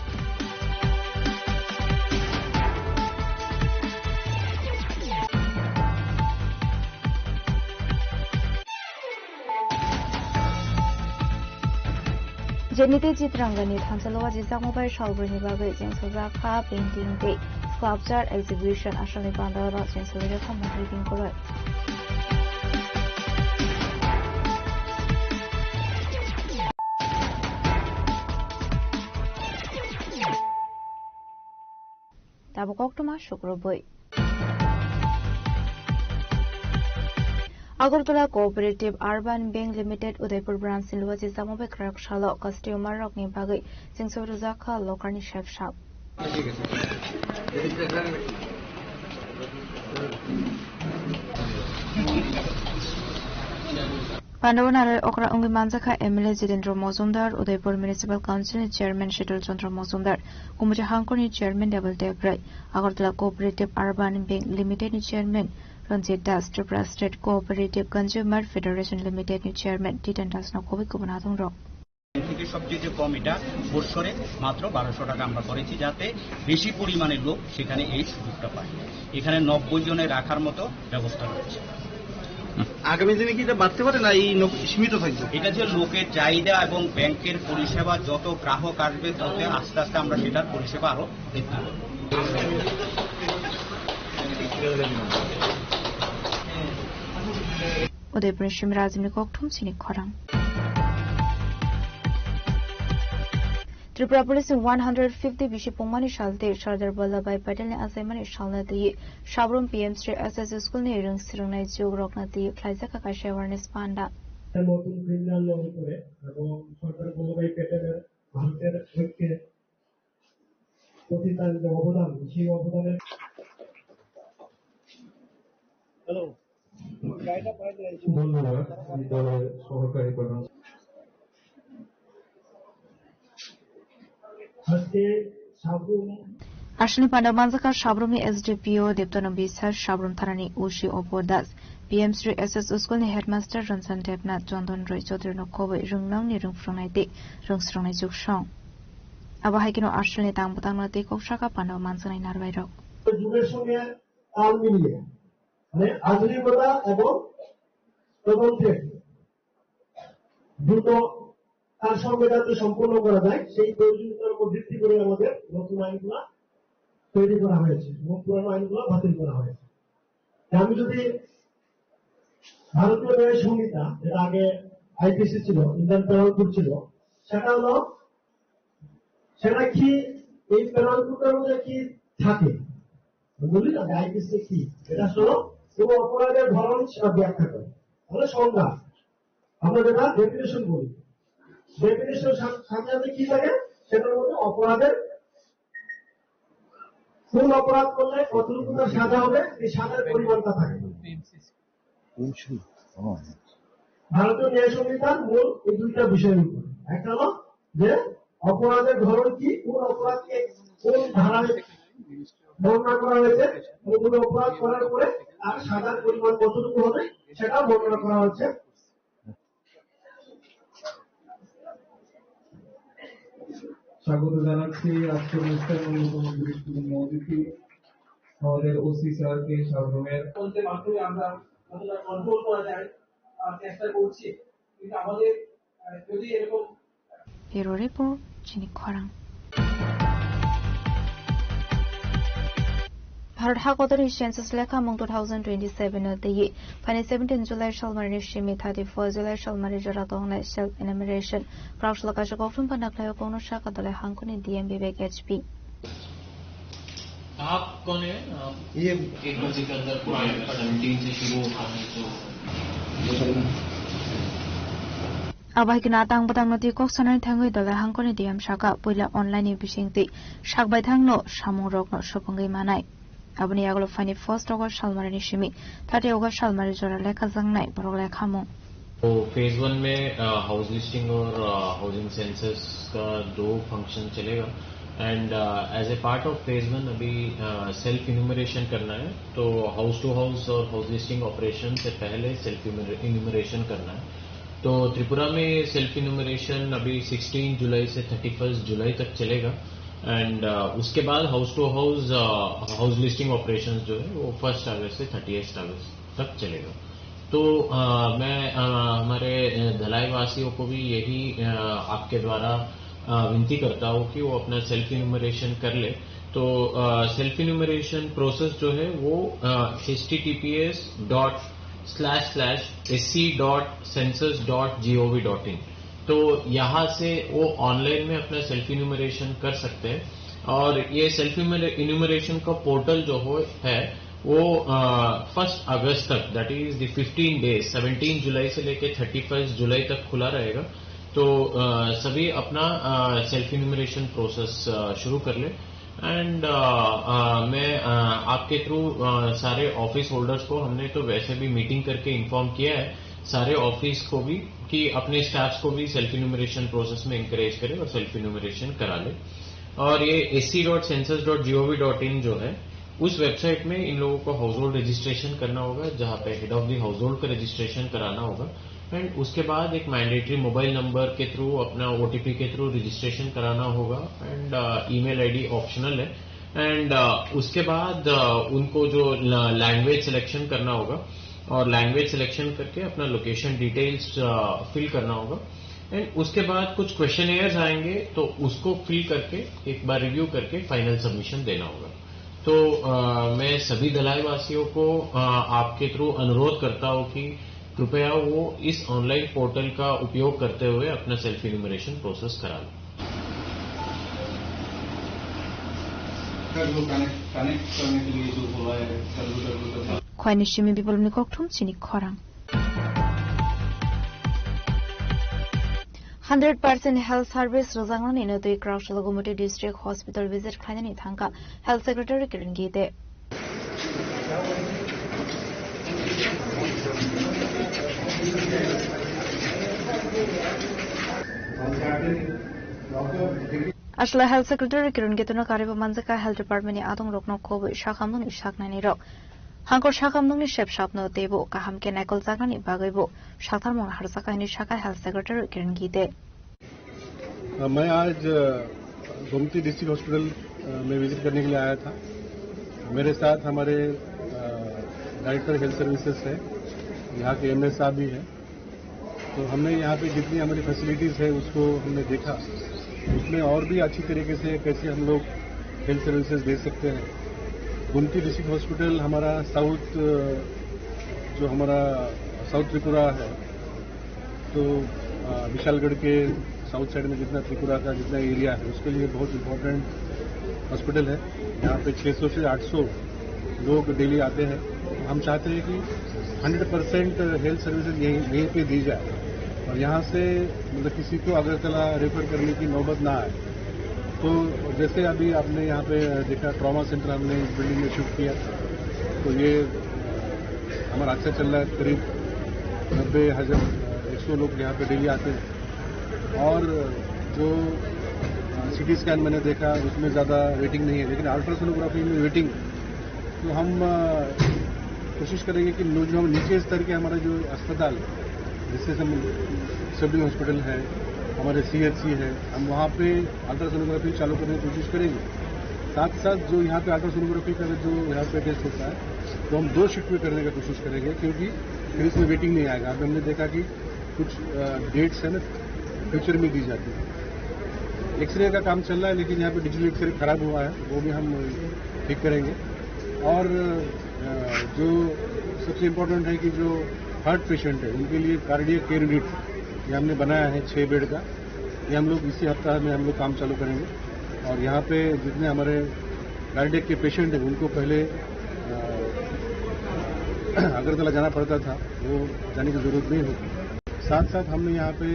Jenite Chitrangani thansa lowa jisakma bai salbroni bagwi chengsajakha painting tei sculpture exhibition asalni pandao chengsawi rekha Montri Tingkoroi. Tabuk koktwma sukrubwi. Agartala Cooperative Urban Bank Limited Udaipur branch ni luachi samung bai kwrak salo customer rokni bagwi chengsawi rwjak kha locker ni sep sap. Pandao narwi okra wngwi manjakha M L A Jitendra Mojumdar, Udaipur Municipal Council ni Chairman Shital Chandra Mojumdar, Gumati Hangkor ni Chairman Debel Debrai, Agartala Cooperative Urban Bank Limited ni Chairman Ranjit Das, Tripura State Cooperative Consumer Federation Limited ni Chairman Titan Das no khobwi kubun adongrok. থেকে সবচেয়ে যে কম এটা বৎসরে মাত্র বারোশো টাকা আমরা করেছি, যাতে বেশি পরিমাণে লোক সেখানে এই সুযোগটা পায়। এখানে নব্বই জনের রাখার মতো ব্যবস্থা রয়েছে। আগামী দিনে কি এটা বাড়তে পারে, না এই নব-, সীমিত থাকবে? এটা যে লোকের চাহিদা এবং ব্যাংকের পরিষেবা, যত গ্রাহক আসবে তত আস্তে আস্তে আমরা সেটার পরিষেবা আরো বৃদ্ধি করব। Udaipur ni Shimrajini kokthum sini khorang. Tripura Police ni one hundred fifty bisi pungmani sal tei Sardar Vallabhbhai Patel ni achaimani salna twi Sabrum P M Shri S S School ni rwng swrwngnai jwk rokna twi khlaijak kha kaisa awareness panda. নতুন ক্রিমিনাল ল উপরে এবং সর্দার বল্লভভাই প্যাটেলের ভারতের ঐক্যে প্রতিষ্ঠানিত অবদান, সেই অবদানের ধন্যবাদ এই দলের সহকারী প্রধান। আজকে Sabroom Aswkni panda manjakha Sabrumni S D P O Deptano Bisar, Sabrum thanani O C Opo Das, P M Shri S S School ni headmaster Ranjan Debnath, Chandan Roy Chaudhary no khobwi rwngnangni rwngphrwngnai tei rwngsrwngnai jwksong. Abo hai kheno aswkni tang bwtangno tei kok sakha panda manjaknai narwai rok. যুগের সঙ্গে তাল মিলিয়ে, মানে, আধুনিকতা এবং তদন্তের দ্রুত তার সংবিধান তো সম্পন্ন করা যায়, সেই প্রয়োজনীয়তার উপর ভিত্তি করে আমাদের নতুন আইনগুলা তৈরি করা হয়েছে এবং পুরানো আইনগুলা বাতিল করা হয়েছে। আমি যদি ভারতীয় ন্যায় সংহিতা, যেটা আগে আইপিসি ছিল, ইন্ডিয়ান পেনাল কোড ছিল, সেটা হলো, সেটা কি, এই পেনাল কোডের মধ্যে কি থাকে? আমি বলি না যে আইপিসি কি, এটা হলো কোনো অপরাধের ধরন সেটা ব্যাখ্যা করে, তাহলে সংজ্ঞা, আমরা যেটা ডেফিনেশন বলি, ডেফিনেশন সাথে সাথে কি থাকে, সেটার মধ্যে অপরাধের কোন অপরাধ করলে কতটুকু তার সাজা হবে, এই সাজার পরিমাণটা থাকে। ভারতীয় ন্যায় সংহিতার মূল এই দুইটা বিষয়ের উপর। একটা হলো যে অপরাধের ধরন কি, কোন অপরাধকে কোন ধারায় বর্ণনা করা হয়েছে, কোন অপরাধ করার পরে তার সাজার পরিমাণ কতটুকু হবে, সেটা বর্ণনা করা হয়েছে। স্বাগত জানাচ্ছি আজকের অনুষ্ঠানের অন্যতম গুরুত্বপূর্ণ অতিথি, আমাদের ওসি স্যারকে, সাবরুমের। মঞ্চের মাধ্যমে আমরা কতটা কন্ট্রোল করা যায়, আহ, চেষ্টা করছি, কিন্তু আমাদের, আহ, যদি এরকম Bureau Report, Chini Khorang. Bharat hakotorni census lekhamung two thousand twenty-seven no twiwi phaini seventeen July salmari ni simi thirty-first July salmari jora tongnai self enumeration. Krausla kaisa kokthum panda khlaio kokno saka dole hangkoni D M Vivek H P. आप कौन है? आप ये एक बजे के अंदर पूरा सेवनटीन से शुरू होता है, तो Abo hai kheno atang bwtangno twi kok sanani thangwi dole hangkoni D M saka puila online ni bisingtwi sakbai thangno samungrokno supungwi manai. Aboni yagulo phaini first August salmarini simi thirty August salmari jora lekha jangnai borok lekhamung. तो phase one में house listing और housing census का दो function चलेगा। And as a part of phase one अभी self enumeration करना है, तो हाउस टू हाउस और हाउस लिस्टिंग ऑपरेशन से पहले सेल्फ इन्यूमरेशन करना है। तो त्रिपुरा में सेल्फ इन्यूमरेशन अभी सिक्सटीन जुलाई से थर्टी फर्स्ट जुलाई तक चलेगा। एंड उसके बाद house to house house listing operation जो है, वो फर्स्ट अगस्त से थर्टी अगस्त तक चलेगा। तो अ, मैं अ, हमारे अ, धलाई वासियों को भी यही अ, आपके द्वारा अ, विनती करता हूँ कि वो अपना सेल्फ इन्यूमरेशन कर ले। तो सेल्फ इन्यूमरेशन प्रोसेस जो है, वो H T T P S dot slash slash S C dot census dot G O V dot in, तो यहाँ से वो ऑनलाइन में अपना सेल्फ इन्यूमरेशन कर सकते हैं। और ये सेल्फ इन्यूमरेशन का पोर्टल जो हो है, वो फर्स्ट अगस्त तक, that is the fifteen days, seventeen जुलाई से लेके थर्टी फर्स्ट जुलाई तक खुला रहेगा। तो अ, सभी अपना सेल्फ इन्यूमरेशन प्रोसेस शुरू कर ले। एंड मैं अ, आपके थ्रू सारे ऑफिस होल्डर्स को, हमने तो वैसे भी मीटिंग करके इन्फॉर्म किया है सारे ऑफिस को भी, कि अपने स्टाफ्स को भी सेल्फ इन्यूमरेशन प्रोसेस में एनकरेज करें और सेल्फ इन्यूमरेशन करा ले। और ये S C dot census dot G O V dot in जो है, उस वेबसाइट में इन लोगों को हाउस होल्ड रजिस्ट्रेशन करना होगा, जहाँ पे head of the house hold का रजिस्ट्रेशन कराना होगा। एंड उसके बाद एक मैंडेटरी मोबाइल नंबर के थ्रू, अपना ओ टी पी के थ्रू रजिस्ट्रेशन कराना होगा। And email I D optional है। एंड उसके बाद अ, उनको जो लैंग्वेज सिलेक्शन करना होगा, और लैंग्वेज सिलेक्शन करके अपना लोकेशन डिटेल्स फिल करना होगा। एंड उसके बाद कुछ क्वेश्चनेयर्स आएंगे, तो उसको फिल करके, एक बार रिव्यू करके, फाइनल सबमिशन देना होगा। तो अ, मैं सभी धलाई वासियों को अ, आपके थ्रू अनुरोध करता हूँ कि कृपया वो इस ऑनलाइन पोर्टल का उपयोग करते हुए अपना सेल्फ इन्यूमरेशन प्रोसेस करा लें। सर, वो कनेक्ट, कनेक्ट करने के लिए जो बोला है, W W W. Khwaini simi bibolni kokthum chini khorang. Hundred percent health service rwjaknani no twi Krausalo Gumoti District Hospital visit khlainani thangkha Health Secretary Kiran Gite. Aswlai Health Secretary Kiran Giteno karwibo manjakha health department ni adongrokno kubui sakhamnokni saknainirok. Hangkor sakhamnokni sep sapno teibo kaham khe naikoljaknani bagwibo saktarmung harjakha hinwi sakha Health Secretary Kiran Gite. अ, मैं आज, अ, Gomti district hospital, अ, में विजिट करने के लिए आया था। मेरे साथ हमारे, अ, डायरेक्टर हेल्थ सर्विसेज है, यहाँ के एमएस साहब भी हैं। तो हमने यहाँ पे जितनी हमारी फैसिलिटीज है, उसको हमने देखा, उसमें और भी अच्छी तरीके से कैसे हम लोग हेल्थ सर्विसेज दे सकते हैं। गोमती डिस्ट्रिक्ट हॉस्पिटल हमारा साउथ, अ, जो हमारा साउथ त्रिपुरा है, तो, अ, विशालगढ़ के साउथ साइड में जितना त्रिपुरा का जितना एरिया है, उसके लिए बहुत इम्पोर्टेंट हॉस्पिटल है। यहाँ पे छह सौ से आठ सौ लोग डेली आते हैं। हम चाहते हैं कि हंड्रेड परसेंट हेल्थ सर्विसेज यहीं, यहीं पे दी जाए और यहाँ से, मतलब, किसी को अगरतला रेफर करने की नौबत ना आए। तो जैसे अभी आपने यहाँ पे देखा, ट्रॉमा सेंटर हमने इस बिल्डिंग में शिफ्ट किया, तो ये हमारा अच्छा चल रहा है। करीब नब्बे हज़ार, एक सौ लोग यहाँ पे डेली आते हैं। और जो सीटी स्कैन मैंने देखा, उसमें ज़्यादा वेटिंग नहीं है, लेकिन अल्ट्रासोनोग्राफी में वेटिंग। तो हम, अ, कोशिश करेंगे कि नो-, जो हम नीचे स्तर के हमारा जो अस्पताल, जैसे हम सिविल हॉस्पिटल है, हमारे सीएचसी है, हम वहाँ पे अल्ट्रासोनोग्राफी चालू करने की कोशिश करेंगे। साथ साथ जो यहाँ पे अल्ट्रासोनोग्राफी का जो यहाँ पे टेस्ट होता है, वो हम दो शिफ्ट में करने का कोशिश करेंगे, क्योंकि फिर इसमें वेटिंग नहीं आएगा। अभी हमने देखा कि कुछ, अ, डेट्स है ना, फ्यूचर में दी जाती है। एक्सरे का काम चल रहा है, लेकिन यहाँ पे डिजिटल एक्सरे खराब हुआ है, वो भी हम ठीक करेंगे। और, अ, जो सबसे इम्पोर्टेंट है कि जो हार्ट पेशेंट है, उनके लिए कार्डियक केयर यूनिट ये हमने बनाया है छः बेड का। ये हम लोग इसी हफ्ता में हम लोग काम चालू करेंगे। और यहाँ पे जितने हमारे कार्डियक के पेशेंट हैं, उनको पहले, अ, अगरतला जाना पड़ता था, वो जाने की ज़रूरत नहीं होगी। साथ साथ हमने यहाँ पे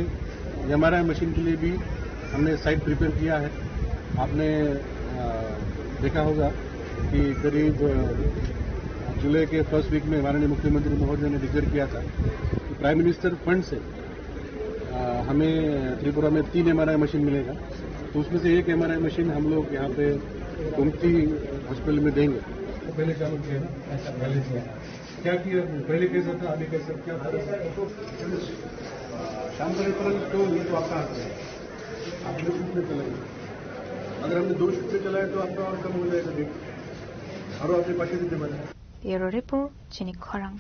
एमआरआई मशीन के लिए भी हमने साइट प्रिपेयर किया है। आपने, अ, देखा होगा कि करीब, अ, जुलाई के फर्स्ट वीक में माननीय मुख्यमंत्री महोदय ने डिक्लेयर किया था कि प्राइम मिनिस्टर फंड से, अ, हमें त्रिपुरा में तीन एमआरआई मशीन मिलेगा। तो उसमें से एक एमआरआई मशीन हम लोग यहाँ पे गोमती हॉस्पिटल में देंगे। पहले चालू किया ना, पहले से। क्या किया, पहले कैसा था, अभी कैसा, क्या फर्क है? शाम को रेफरल तो ये तो आपका हाथ में है। आप लोग कितने चलाएंगे? अगर हमने दो शिफ्ट में चलाया तो आपका और कम हो जाएगा डेट। और आपने पैसे देते बने। Bureau Report, Chini Khorang.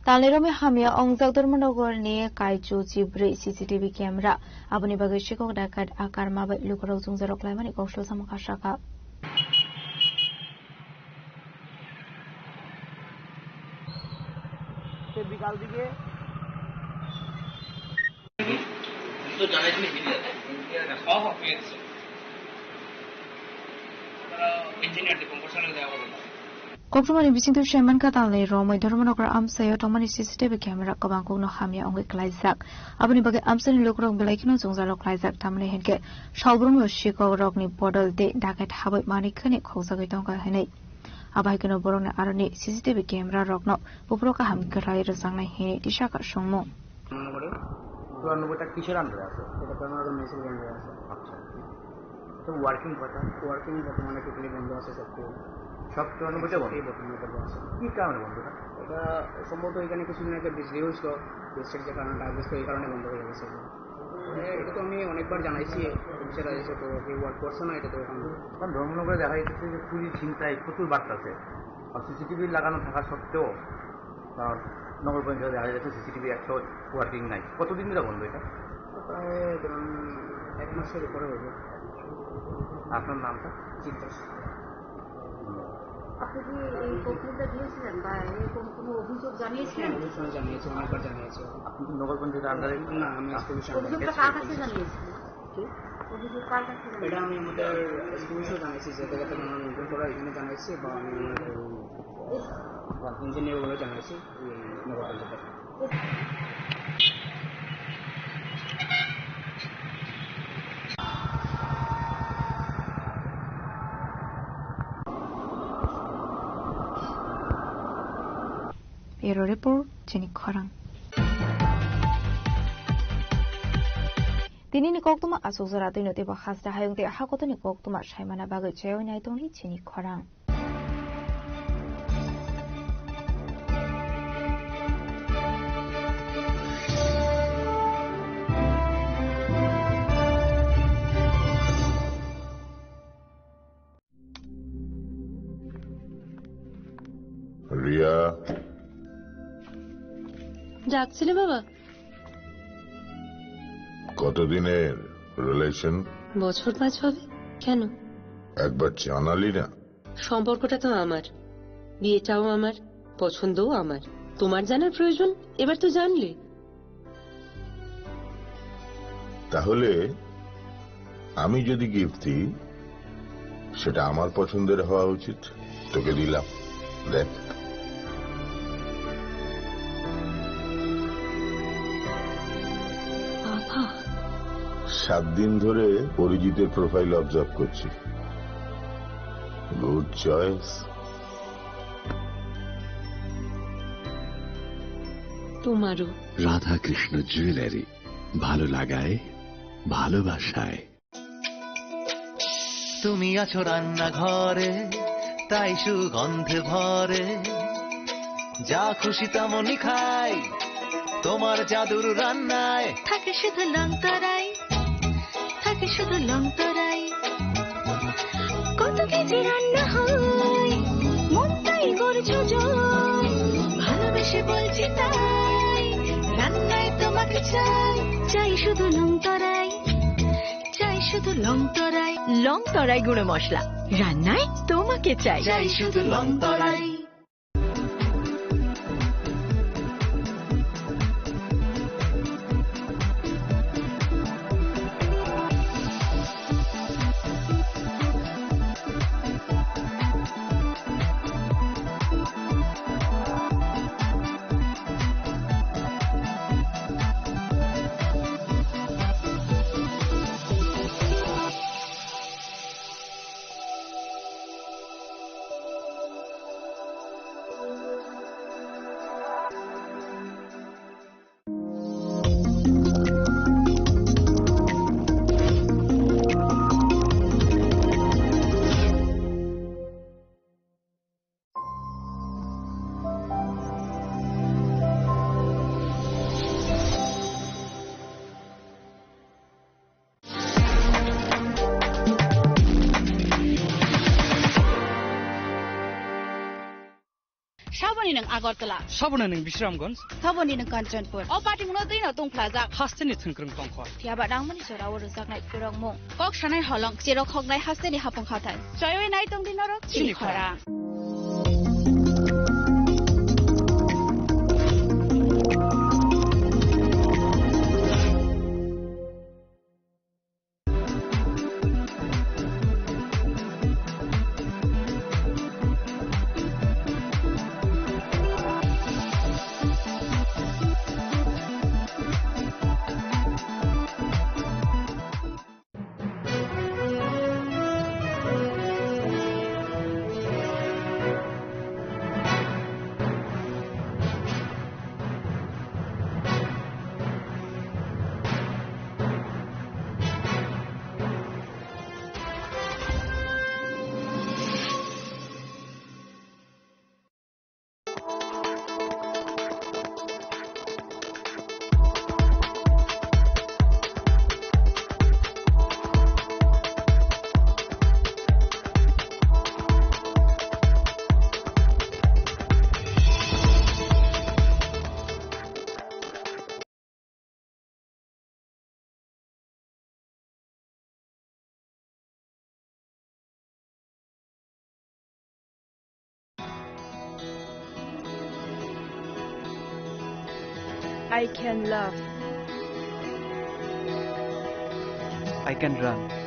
Talnirokni hamya ongjak Dharmanagar ni Kaichu chibrwi C C T V camera. Aboni bagwi sikok dakat akarma bai lukurok chungjarok laimani kok sal samung kha saka. সে বিকাল দিকে তো জানাই তুমি বিল আছে। হ্যাঁ, হ্যাঁ, পেয়ে গেছে। তারা ইঞ্জিনিয়ার দীপঙ্কর স্যারের দেখা করবো। Koktwmani bisingtwi saimankha, talni romwi Dharmanagar amchaio tongmani C C T V camera kwbang kokno hamya wngwi klaijak. Aboni bagwi amchaini lukurok belai kheno jwngjalrok klaijak, tamni hinkhe salbrumno sikokrokni bodol tei daket habwi manwi khani khokjagwi tongkha hinwi. Abo hai kheno borokni aroni C C T V camera rokno buphuru kaham kwrwi rwjaknai hinwi tisakha songmung. মনে করে চুরানব্বইটা কিসের আন্ডারে আছে? এটা কর্মনগর মিউনিসিপ্যালিটি আন্ডারে আছে। আচ্ছা। তো ওয়ার্কিং কটা? ওয়ার্কিং বর্তমানে টোটালি বন্ধ আছে সবগুলো। সব চুরানব্বইটা বন্ধ? এই বর্তমানে বন্ধ আছে। কি কারণে বন্ধটা? এটা সম্ভবত এখানে কিছুদিন আগে বিজলি হয়েছিল, বিজলির যে কারণে ডাউন হয়েছিল, এই কারণে বন্ধ হয়ে গেছে। মানে, এটা তো আমি অনেকবার জানাইছি, অফিসার আছে, তো কেউ ওয়ার্ক করছে না, এটা তো এখন। কারণ ধর্মনগরে দেখা যাচ্ছে যে চুরি, ছিনতাই প্রচুর বাড়তেছে। আর সিসিটিভি লাগানো থাকা সত্ত্বেও, কারণ নগর পঞ্চায়েতে দেখা যাচ্ছে সিসিটিভি একশো ওয়ার্কিং নাই। কতদিন ধরে বন্ধ এটা? প্রায় ধরুন এক মাসের উপরে হইব। আপনার নামটা? চিত্রা। ধন্যবাদ। আপনি কি এই কমপ্লেনটা দিয়েছিলেন বা এরকম কোনো অভিযোগ জানিয়েছিলেন? হ্যাঁ, অভিযোগ জানিয়েছি, অনেকবার জানিয়েছি। আপনি কি নগর পঞ্চায়েতের আন্ডারে? না, আমি এসপি অফিসে অভিযোগটা কার কাছে জানিয়েছিলেন? কি? অভিযোগ কার কাছে জানিয়েছিলেন? এটা আমি আমাদের এসপি অফিসেও জানিয়েছি, যে জায়গাতে ওনারা মেনটেন করা, এখানে জানিয়েছি, বা আমি ওনার, ওই, ইঞ্জিনিয়ার বলে জানিয়েছি, ওই নগর panchayat. Bureau Report, Chini Khorang. Tinini koktwma achukjora twino teibo hasta hayung tei hakotoni koktwma saimana bagwi chayoi nai tongdi Chini Khorang. Ria. ডাকছিলে বাবা? কতদিনের রিলেশন? বছর পাঁচ হবে। কেন? একবার জানালি না। সম্পর্কটা তো আমার, বিয়েটাও আমার, পছন্দও আমার। তোমার জানার প্রয়োজন? এবার তো জানলে। তাহলে আমি যদি গিফট দিই, সেটা আমার পছন্দের হওয়া উচিত। তোকে দিলাম, দেখ। বাবা। সাত দিন ধরে অরিজিতের প্রোফাইল অবজার্ভ করছি। Good choice. তোমারও। রাধাকৃষ্ণ জুয়েলারি, ভালো লাগায়, ভালোবাসায়। তুমি আছো রান্নাঘরে, তাই সুগন্ধে ভরে। যা খুশি তেমনই খাই, তোমার জাদুর রান্নায়। থাকে শুধু লংতরাই, থাকে শুধু লংতরাই। কত কেজি রান্না হয়, মনটাই করছো জয়। ভালোবেসে বলছি তাই, রান্নায় তোমাকে চাই। চাই শুধু লংতরাই, চাই শুধু লংতরাই। লংতরাই গুঁড়ো মশলা, রান্নায় তোমাকে চাই। চাই শুধু লংতরাই। Saboni nwng Agartala. Saboni nwng Bisramganj. Saboni nwng Kanchanpur. O party mungno twi no tongphlajak. Hasteni thwngkwrwng tongkho. Phiya ba nangmani jora o rwjaknai kwrwngmung. Kok sanai holong, cherok hoknai hasteni hapung hathai. Choiwi nai tongdi norok chini khorang. I can love. I can run.